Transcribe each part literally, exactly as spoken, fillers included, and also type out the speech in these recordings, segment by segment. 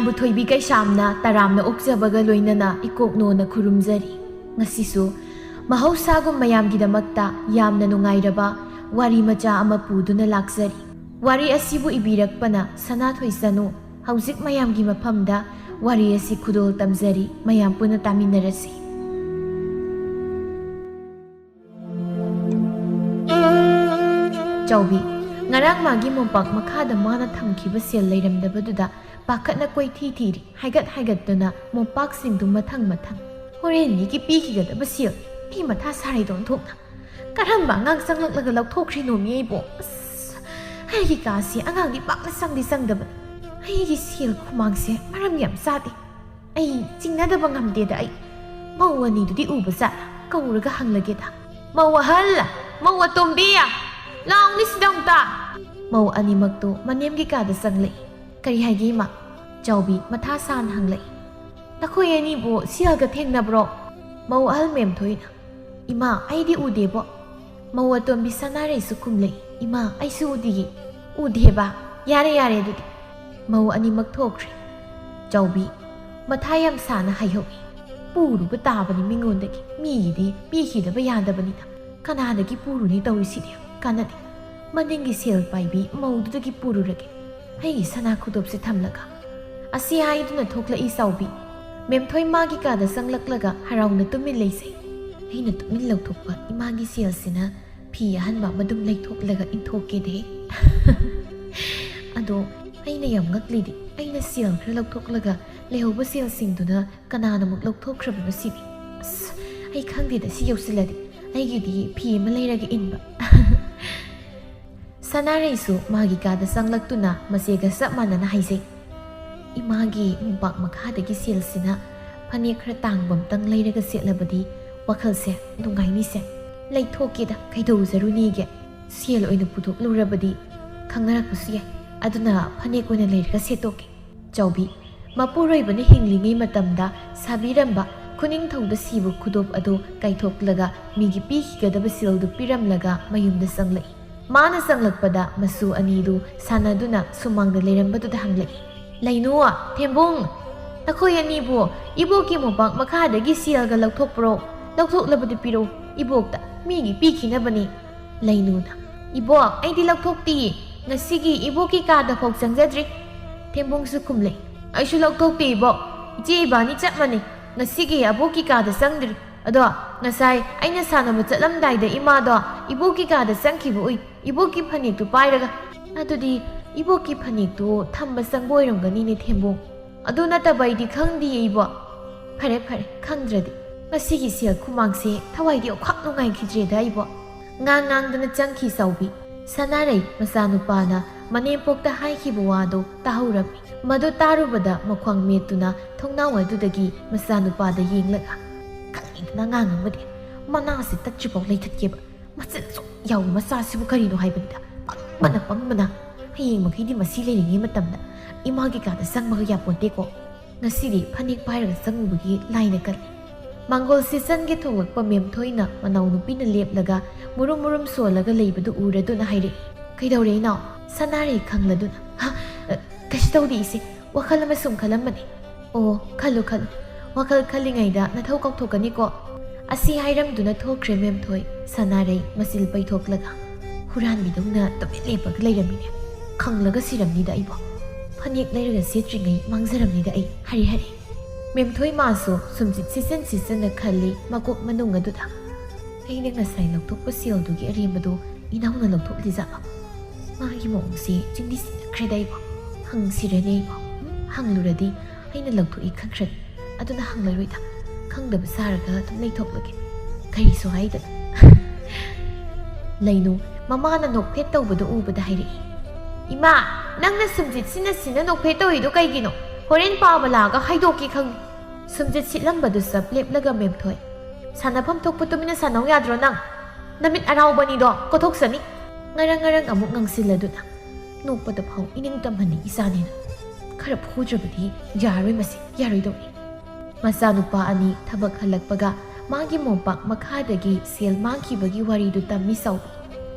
ꯃꯨꯊꯣꯏꯕꯤ ꯀꯩꯁꯥꯝꯅ ꯇꯔꯥꯝꯅ ꯑꯣꯛꯆꯕꯒ ꯂꯣꯏꯅꯅ ꯏꯀꯣꯛꯅꯣꯅ ꯈꯨꯔꯨꯝꯖꯔꯤ꯫ ꯉꯁꯤꯁꯨ ꯃꯍꯧꯁꯥꯒꯨꯝ ꯃꯌꯥꯝꯒꯤꯗꯃꯛꯇ ꯌꯥꯝꯅ ꯅꯨꯡꯉꯥꯏꯔꯕ ꯋꯥꯔꯤ ꯃꯆꯥ ꯑꯃ ꯄꯨꯗꯨꯅ ꯂꯥꯛꯆꯔꯤ꯫ ꯋꯥꯔꯤ ꯑꯁꯤꯕꯨ ꯏꯕꯤꯔꯛꯄꯅ ꯁꯅꯥꯊꯣꯏ ꯆꯅꯨ꯫ ꯍꯧꯖꯤꯛ ꯃꯌꯥꯝꯒꯤ ꯃꯐꯝꯗ ꯋꯥꯔꯤ ꯑꯁꯤ ꯈꯨꯗꯣꯜ ꯇꯝꯖꯔꯤ, ꯃꯌꯥꯝ ꯄꯨꯟꯅ ꯇꯥꯃꯤꯟꯅꯔꯁꯤ꯫ ꯆꯥꯎꯕꯤ, ꯉꯔꯥꯡ ꯃꯥꯒꯤ ꯃꯣꯝꯄꯥꯛ ꯃꯈꯥꯗ ꯃꯥꯅ ꯊꯝꯈꯤꯕ ꯁꯦꯜ ꯂꯩꯔꯝꯗꯕꯗꯨꯗ ꯄꯥꯈꯠꯅ ꯀꯣꯏꯊꯤ ꯊꯤꯔꯤ꯫ ꯍꯥꯏꯒꯠ ꯍꯥꯏꯒꯠꯇꯨꯅ ꯃꯣꯝꯄꯥꯛꯁꯤꯡꯗꯨ ꯃꯊꯪ ꯃꯊꯪ꯫ ꯍꯣꯔꯦꯟ ꯃꯤꯒꯤ ꯄꯤꯈꯤꯒꯗꯕ ꯁꯦꯜ, ꯑꯩ ꯃꯊꯥ ꯁꯥꯔꯦꯗ ꯑꯣꯟꯊꯣꯛꯅ꯫ ꯀꯔꯝꯕ ꯑꯉꯥꯡ ꯆꯪꯂꯛꯂꯒ ꯂꯧꯊꯣꯛꯈ꯭ꯔꯤꯅꯣꯃꯤ ꯑꯩꯕꯣ? ꯑꯁ, ꯑꯩꯒꯤ ꯀꯥꯁꯦ ꯑꯉꯥꯡꯗꯤ ꯄꯥꯛꯅ ꯆꯪꯗꯤ ꯆꯪꯗꯕꯅꯤ꯫ ꯑꯩꯒꯤ ꯁꯦꯜ ꯈꯨꯃꯥꯡꯁꯦ ꯃꯔꯝ ꯌꯥꯝ ꯆꯥꯗꯦ꯫ ꯑꯩ ꯆꯤꯡꯅꯗꯕ ꯉꯝꯗꯦꯗ꯫ ꯑꯩ ꯃꯧ ꯑꯅꯤꯗꯨꯗꯤ ꯎꯕ ꯖꯥꯠꯂ? ꯀꯧꯔꯒ ꯍꯪꯂꯒꯦꯗ꯫ "ꯃꯧ ꯑꯍꯜ! ꯃꯧ ꯑꯇꯣꯝꯕꯤ! ꯂꯥꯎꯅꯤ ꯁꯤꯗ ꯑꯃꯨꯛꯇ!" ꯃꯧ ꯑꯅꯤꯃꯛꯇꯨ ꯃꯅꯦꯝꯒꯤ ꯀꯥꯗ ꯆꯪꯂꯛꯏ꯫ "ꯀꯔꯤ ꯍꯥꯏꯒꯦ, ꯏꯃꯥ?" ꯆꯥꯎꯕꯤ ꯃꯊꯥ ꯁꯥꯅ ꯍꯪꯂꯛꯏ꯫ "ꯅꯈꯣꯏ ꯑꯅꯤꯕꯨ ꯁꯤꯍꯜꯒ ꯊꯦꯡꯅꯕ꯭ꯔꯣ?" ꯃꯧ ꯑꯍꯜ ꯃꯦꯝꯊꯣꯏꯅ, "ꯏꯃꯥ, ꯑꯩꯗꯤ ꯎꯗꯦꯕꯣ꯫" ꯃꯧ ꯑꯇꯣꯝꯕꯤ ꯁꯅꯥꯔꯩꯁꯨ ꯈꯨꯝꯂꯛꯏ, "ꯏꯃꯥ, ꯑꯩꯁꯨ ꯎꯗꯤꯌꯦ꯫" "ꯎꯗꯦꯕ? ꯌꯥꯔꯦ, ꯌꯥꯔꯦ ꯑꯗꯨꯗꯤ꯫" ꯃꯧ ꯑꯅꯤꯃꯛ ꯊꯣꯛꯈ꯭ꯔꯦ꯫ ꯆꯥꯎꯕꯤ ꯃꯊꯥ ꯌꯥꯝ ꯁꯥꯅ ꯍꯥꯏꯍꯧꯏ, "ꯄꯨꯔꯨꯕ ꯇꯥꯕꯅꯤ ꯃꯤꯉꯣꯟꯗꯒꯤ, ꯃꯤꯒꯤꯗꯤ ꯄꯤꯈꯤꯗꯕ ꯌꯥꯗꯕꯅꯤꯅ꯫ ꯀꯅꯥꯗꯒꯤ ꯄꯨꯔꯨꯅꯤ ꯇꯧꯔꯤꯁꯤꯗꯤ? ꯀꯥꯟꯅꯗꯦ꯫ ꯃꯅꯤꯡꯒꯤ ꯁꯦꯜ ꯄꯥꯏꯕꯤ ꯃꯧꯗꯨꯗꯒꯤ ꯄꯨꯔꯨꯔꯒꯦ, ꯑꯩꯒꯤ ꯁꯅꯥ ꯈꯨꯗꯣꯞꯁꯦ ꯊꯝꯂꯒ꯫" ꯑꯁꯤ ꯍꯥꯏꯗꯨꯅ ꯊꯣꯛꯂꯛꯏ ꯆꯥꯎꯕꯤ꯫ ꯃꯦꯝꯊꯣꯏ ꯃꯥꯒꯤ ꯀꯥꯗ ꯆꯪꯂꯛꯂꯒ ꯍꯔꯥꯎꯅ ꯇꯨꯃꯤꯟ ꯂꯩꯖꯩ꯫ ꯑꯩꯅ ꯇꯨꯃꯤꯟ ꯂꯧꯊꯣꯛꯄ ꯏꯃꯥꯒꯤ ꯁꯦꯜꯁꯤꯅ ꯐꯤ ꯑꯍꯟꯕ ꯑꯃ ꯑꯗꯨꯝ ꯂꯩꯊꯣꯛꯂꯒ ꯏꯟꯊꯣꯛꯀꯦꯗꯦ꯫ ꯑꯗꯣ ꯑꯩꯅ ꯌꯥꯝ ꯉꯛꯂꯤꯗꯤ, ꯑꯩꯅ ꯁꯦꯜ ꯈꯔ ꯂꯧꯊꯣꯛꯂꯒ ꯂꯩꯍꯧꯕ ꯁꯦꯜꯁꯤꯡꯗꯨꯅ ꯀꯅꯥꯅ ꯑꯃꯨꯛ ꯂꯧꯊꯣꯛꯈ꯭ꯔꯕꯅꯣ ꯁꯤꯅꯤ꯫ ꯑꯁ, ꯑꯩ ꯈꯪꯗꯦꯗ, ꯁꯤ ꯌꯧꯁꯤꯜꯂꯗꯤ ꯑꯩꯒꯤꯗꯤ ꯐꯤ ꯑꯃ ꯂꯩꯔꯒ ꯏꯟꯕ꯫ ꯁꯅꯥꯔꯩꯁꯨ ꯃꯥꯒꯤ ꯀꯥꯗ ꯆꯪꯂꯛꯇꯨꯅ ꯃꯆꯦꯒ ꯆꯞ ꯃꯥꯟꯅꯅ ꯍꯥꯏꯖꯩ꯫ ꯏꯃꯥꯒꯤ ꯃꯣꯝꯄꯥꯛ ꯃꯈꯥꯗꯒꯤ ꯁꯦꯜꯁꯤꯅ ꯐꯅꯦꯛ ꯈꯔ ꯇꯥꯡꯕ ꯑꯝꯇꯪ ꯂꯩꯔꯒ ꯁꯦꯠꯂꯕꯗꯤ ꯋꯥꯈꯜꯁꯦ ꯅꯨꯡꯉꯥꯏꯅꯤꯁꯦ꯫ ꯂꯩꯊꯣꯛꯀꯦꯗ, ꯀꯩꯗꯧꯖꯔꯨꯅꯤꯒꯦ? ꯁꯦꯜ ꯑꯣꯏꯅ ꯄꯨꯊꯣꯛꯂꯨꯔꯕꯗꯤ ꯈꯪꯅꯔꯛꯄꯁꯨ ꯌꯥꯏ꯫ ꯑꯗꯨꯅ ꯐꯅꯦꯛ ꯑꯣꯏꯅ ꯂꯩꯔꯒ ꯁꯦꯠꯇꯣꯛꯀꯦ꯫ ꯆꯥꯎꯕꯤ, ꯃꯄꯨꯔꯣꯏꯕꯅ ꯍꯤꯡꯂꯤꯉꯩ ꯃꯇꯝꯗ ꯁꯥꯕꯤꯔꯝꯕ ꯈꯨꯅꯤꯡꯊꯧꯗ ꯁꯤꯕ ꯈꯨꯗꯣꯞ ꯑꯗꯨ ꯀꯥꯏꯊꯣꯛꯂꯒ ꯃꯤꯒꯤ ꯄꯤꯈꯤꯒꯗꯕ ꯁꯦꯜꯗꯨ ꯄꯤꯔꯝꯂꯒ ꯃꯌꯨꯝꯗ ꯆꯪꯂꯛꯏ꯫ ꯃꯥꯅ ꯆꯪꯂꯛꯄꯗ ꯃꯁꯨ ꯑꯅꯤꯗꯨ ꯁꯥꯟꯅꯗꯨꯅ ꯁꯨꯃꯥꯡꯗ ꯂꯩꯔꯝꯕꯗꯨꯗ ꯍꯪꯂꯛꯏ, ꯂꯩꯅꯨ, ꯊꯦꯝꯕꯨꯡ, ꯅꯈꯣꯏ ꯑꯅꯤꯕꯨ ꯏꯕꯣꯛꯀꯤ ꯃꯣꯝꯄꯥꯛ ꯃꯈꯥꯗꯒꯤ ꯁꯦꯜꯒ ꯂꯧꯊꯣꯛꯄ꯭ꯔꯣ? ꯂꯧꯊꯣꯛꯂꯕꯗꯤ ꯄꯤꯔꯛꯎ, ꯏꯕꯣꯛꯇ ꯃꯤꯒꯤ ꯄꯤꯈꯤꯅꯕꯅꯤ꯫ ꯂꯩꯅꯨꯅ, ꯏꯕꯣꯛ, ꯑꯩꯗꯤ ꯂꯧꯊꯣꯛꯇꯤꯌꯦ, ꯉꯁꯤꯒꯤ ꯏꯕꯣꯛꯀꯤ ꯀꯥꯗ ꯐꯥꯎ ꯆꯪꯖꯗ꯭ꯔꯤ꯫ ꯊꯦꯝꯕꯨꯡꯁꯨ ꯈꯨꯝꯂꯦ, ꯑꯩꯁꯨ ꯂꯧꯊꯣꯛꯇꯦ ꯏꯕꯣꯛ, ꯏꯆꯦ ꯏꯕꯥꯅꯤ ꯆꯞ ꯃꯥꯟꯅꯩ, ꯉꯁꯤꯒꯤ ꯑꯕꯣꯛꯀꯤ ꯀꯥꯗ ꯆꯪꯗ꯭ꯔꯤ꯫ ꯑꯗꯣ ꯉꯁꯥꯏ ꯑꯩꯅ ꯁꯥꯟꯅꯕ ꯆꯠꯂꯝꯗꯥꯏꯗ ꯏꯃꯥꯗꯣ ꯏꯕꯣꯛꯀꯤ ꯀꯥꯗ ꯆꯪꯈꯤꯕ ꯎꯏ, ꯏꯕꯣꯛꯀꯤ ꯐꯅꯦꯛꯇꯨ ꯄꯥꯏꯔꯒ꯫ ꯑꯗꯨꯗꯤ ꯏꯕꯣꯛꯀꯤ ꯐꯅꯦꯛꯇꯨ ꯊꯝꯕ ꯆꯪꯕ ꯑꯣꯏꯔꯝꯒꯅꯤꯅꯦ ꯊꯦꯝꯕꯨꯡ꯫ ꯑꯗꯨ ꯅꯠꯇꯕ ꯑꯩꯗꯤ ꯈꯪꯗꯤꯌꯦ ꯏꯕꯣꯛ꯫ ꯐꯔꯦ ꯐꯔꯦ, ꯈꯪꯗ꯭ꯔꯗꯤ꯫ ꯉꯁꯤꯒꯤ ꯁꯦꯜ ꯈꯨꯃꯥꯡꯁꯦ ꯊꯋꯥꯏꯗꯤ ꯑꯣꯈꯥꯛ ꯅꯨꯡꯉꯥꯏꯈꯤꯗ꯭ꯔꯦꯗ ꯏꯕꯣꯛ꯫ ꯉꯥꯡ ꯉꯥꯡꯗꯅ ꯆꯪꯈꯤ ꯆꯥꯎꯕꯤ꯫ ꯁꯅꯥꯔꯩ ꯃꯆꯥꯅꯨꯄꯥꯅ ꯃꯅꯦꯝꯄꯣꯛꯇ ꯍꯥꯏꯈꯤꯕ ꯋꯥꯗꯨ ꯇꯥꯍꯧꯔꯝꯃꯤ꯫ ꯃꯗꯨ ꯇꯥꯔꯨꯕꯗ ꯃꯈ꯭ꯋꯥꯡ ꯃꯦꯠꯇꯨꯅ ꯊꯣꯡꯅꯥꯎ ꯑꯗꯨꯗꯒꯤ ꯃꯆꯥꯅꯨꯄꯥꯗ ꯌꯦꯡꯂꯒ, ꯈꯪꯉꯤꯗꯅ ꯑꯉꯥꯡ ꯑꯃꯗꯤ ꯃꯅꯥꯁꯦ ꯇꯠꯇ꯭ꯔꯤꯐꯥꯎ ꯂꯩꯊꯠꯀꯦꯕ꯫ ꯃꯆꯤꯟ ꯑꯁꯨꯛ ꯌꯥꯎꯕ ꯃꯆꯥꯁꯤꯕꯨ ꯀꯔꯤꯅꯣ ꯍꯥꯏꯕꯅꯤꯗ꯫ ꯄꯪꯕꯅ ꯄꯪꯕꯅ꯫ ꯍꯌꯦꯡ ꯃꯈꯩꯗꯤ ꯃꯁꯤ ꯂꯩꯔꯤꯉꯩ ꯃꯇꯝꯗ ꯏꯃꯥꯒꯤ ꯀꯥꯗ ꯆꯪꯕꯒ ꯌꯥꯄꯣꯟꯇꯦꯀꯣ꯫ ꯉꯁꯤꯗꯤ ꯐꯅꯦꯛ ꯄꯥꯏꯔꯒ ꯆꯪꯉꯨꯕꯒꯤ ꯂꯥꯏꯅ ꯀꯜꯂꯤ꯫ ꯃꯥꯡꯒꯣꯜ ꯁꯤꯖꯟꯒꯤ ꯊꯣꯛꯂꯛꯄ ꯃꯦꯝꯊꯣꯏꯅ ꯃꯅꯥꯎꯅꯨꯄꯤꯅ ꯂꯦꯞꯂꯒ ꯃꯨꯔꯨꯝ ꯃꯨꯔꯨꯝ ꯁꯣꯜꯂꯒ ꯂꯩꯕꯗꯨ ꯎꯔꯗꯨꯅ ꯍꯥꯏꯔꯛꯏ, "ꯀꯩꯗꯧꯔꯦ ꯏꯅꯥꯎ?" ꯁꯅꯥꯔꯩ ꯈꯪꯂꯗꯨꯅ, "ꯍꯥ? ꯑ, ꯀꯩꯁꯨ ꯇꯧꯗꯦ ꯏꯆꯦ, ꯋꯥꯈꯜ ꯑꯃ ꯁꯨꯝ ꯈꯜꯂꯝꯕꯅꯤ"꯫ "ꯑꯣ, ꯈꯜꯂꯨ ꯈꯜꯂꯨ, ꯋꯥꯈꯜ ꯈꯜꯂꯤꯉꯩꯗ ꯅꯊꯧ ꯀꯥꯎꯊꯣꯛꯀꯅꯤꯀꯣ"꯫ ꯑꯁꯤ ꯍꯥꯏꯔꯝꯗꯨꯅ ꯊꯣꯛꯈ꯭ꯔꯦ ꯃꯦꯝꯊꯣꯏ꯫ ꯁꯅꯥꯔꯩ ꯃꯆꯤꯜ ꯄꯩꯊꯣꯛꯂꯒ, "ꯍꯨꯔꯥꯟꯕꯤꯗꯧꯅ ꯇꯨꯃꯤꯟ ꯂꯦꯞꯄꯒ ꯂꯩꯔꯝꯃꯤꯅꯦ, ꯈꯪꯂꯒ ꯁꯤꯔꯝꯅꯤꯗ ꯑꯩꯕꯣ꯫ ꯐꯅꯦꯛ ꯂꯩꯔꯒ ꯁꯦꯠꯇ꯭ꯔꯤꯉꯩ ꯃꯥꯡꯖꯔꯝꯅꯤꯗ ꯑꯩ, ꯍꯔꯦ ꯍꯔꯦ"꯫ ꯃꯦꯝꯊꯣꯏ ꯃꯥꯁꯨ ꯁꯨꯝꯖꯤꯠ ꯁꯤꯠꯆꯟ ꯁꯤꯠꯆꯟꯅ ꯈꯜꯂꯤ ꯃꯀꯣꯛ ꯃꯅꯨꯡ ꯑꯗꯨꯗ, "ꯑꯩꯅ ꯉꯁꯥꯏ ꯂꯧꯊꯣꯛꯄ ꯁꯦꯜꯗꯨꯒꯤ ꯑꯔꯦꯝꯕꯗꯨ ꯏꯅꯥꯎꯅ ꯂꯧꯊꯣꯛꯂꯤꯖꯥꯠꯂꯣ? ꯃꯥꯒꯤ ꯃꯑꯣꯡꯁꯦ ꯆꯤꯡꯗꯤ ꯆꯤꯡꯅꯈ꯭ꯔꯦꯗ ꯑꯩꯕꯣ꯫ ꯍꯪꯁꯤꯔꯅꯦ ꯑꯩꯕꯣ? ꯎꯝ, ꯍꯪꯂꯨꯔꯗꯤ ꯑꯩꯅ ꯂꯧꯊꯣꯛꯏ ꯈꯪꯈ꯭ꯔꯅꯤ꯫ ꯑꯗꯨꯅ ꯍꯪꯂꯔꯣꯏꯗ꯫ ꯈꯪꯗꯕ ꯁꯥꯔꯒ ꯑꯗꯨꯝ ꯂꯩꯊꯣꯛꯂꯒꯦ, ꯀꯔꯤꯁꯨ ꯍꯥꯏꯗꯅ"꯫ ꯂꯩꯅꯨ ꯃꯃꯥꯅ ꯅꯣꯛꯐꯦꯠ ꯇꯧꯕꯗꯨ ꯎꯕꯗ ꯍꯥꯏꯔꯛꯏ, "ꯏꯃꯥ, ꯅꯪꯅ ꯁꯨꯝꯖꯤꯠ ꯁꯤꯟꯅ ꯁꯤꯟꯅ ꯅꯣꯛꯐꯦꯠ ꯇꯧꯔꯤꯗꯣ ꯀꯩꯒꯤꯅꯣ? ꯍꯣꯔꯦꯟ ꯄꯥꯕ ꯂꯥꯛꯑꯒ ꯍꯥꯏꯗꯣꯛꯀꯦ ꯈꯪꯉꯤ"꯫ ꯁꯨꯝꯖꯤꯠ ꯁꯤꯠꯂꯝꯕꯗꯨ ꯆꯞ ꯂꯦꯞꯂꯒ ꯃꯦꯝꯊꯣꯏ, "ꯁꯥꯟꯅꯐꯝ ꯊꯣꯛꯄ ꯇꯨꯃꯤꯟꯅ ꯁꯥꯟꯅꯧ ꯌꯥꯗ꯭ꯔꯣ ꯅꯪ? ꯅꯃꯤꯠ ꯑꯔꯥꯎꯕꯅꯤꯗꯣ ꯀꯣꯊꯣꯛꯆꯅꯤ"꯫ ꯉꯔꯪ ꯉꯔꯪ ꯑꯃꯨꯛ ꯉꯥꯡꯁꯤꯜꯂꯗꯨꯅ, "ꯅꯣꯛꯄꯗ ꯐꯥꯎ ꯏꯅꯤꯡ ꯇꯝꯍꯟꯅꯤ ꯏꯆꯥꯅꯦꯅ꯫ ꯈꯔ ꯐꯨꯗ꯭ꯔꯕꯗꯤ ꯌꯥꯔꯣꯏ ꯃꯁꯤ, ꯌꯥꯔꯣꯏꯗꯧꯔꯤ"꯫ ꯃꯆꯥꯅꯨꯄꯥ ꯑꯅꯤ ꯊꯕꯛ ꯍꯜꯂꯛꯄꯒ ꯃꯥꯒꯤ ꯃꯣꯝꯄꯥꯛ ꯃꯈꯥꯗꯒꯤ ꯁꯦꯜ ꯃꯥꯡꯈꯤꯕꯒꯤ ꯋꯥꯔꯤꯗꯨ ꯇꯝꯃꯤ ꯆꯥꯎꯕꯤ꯫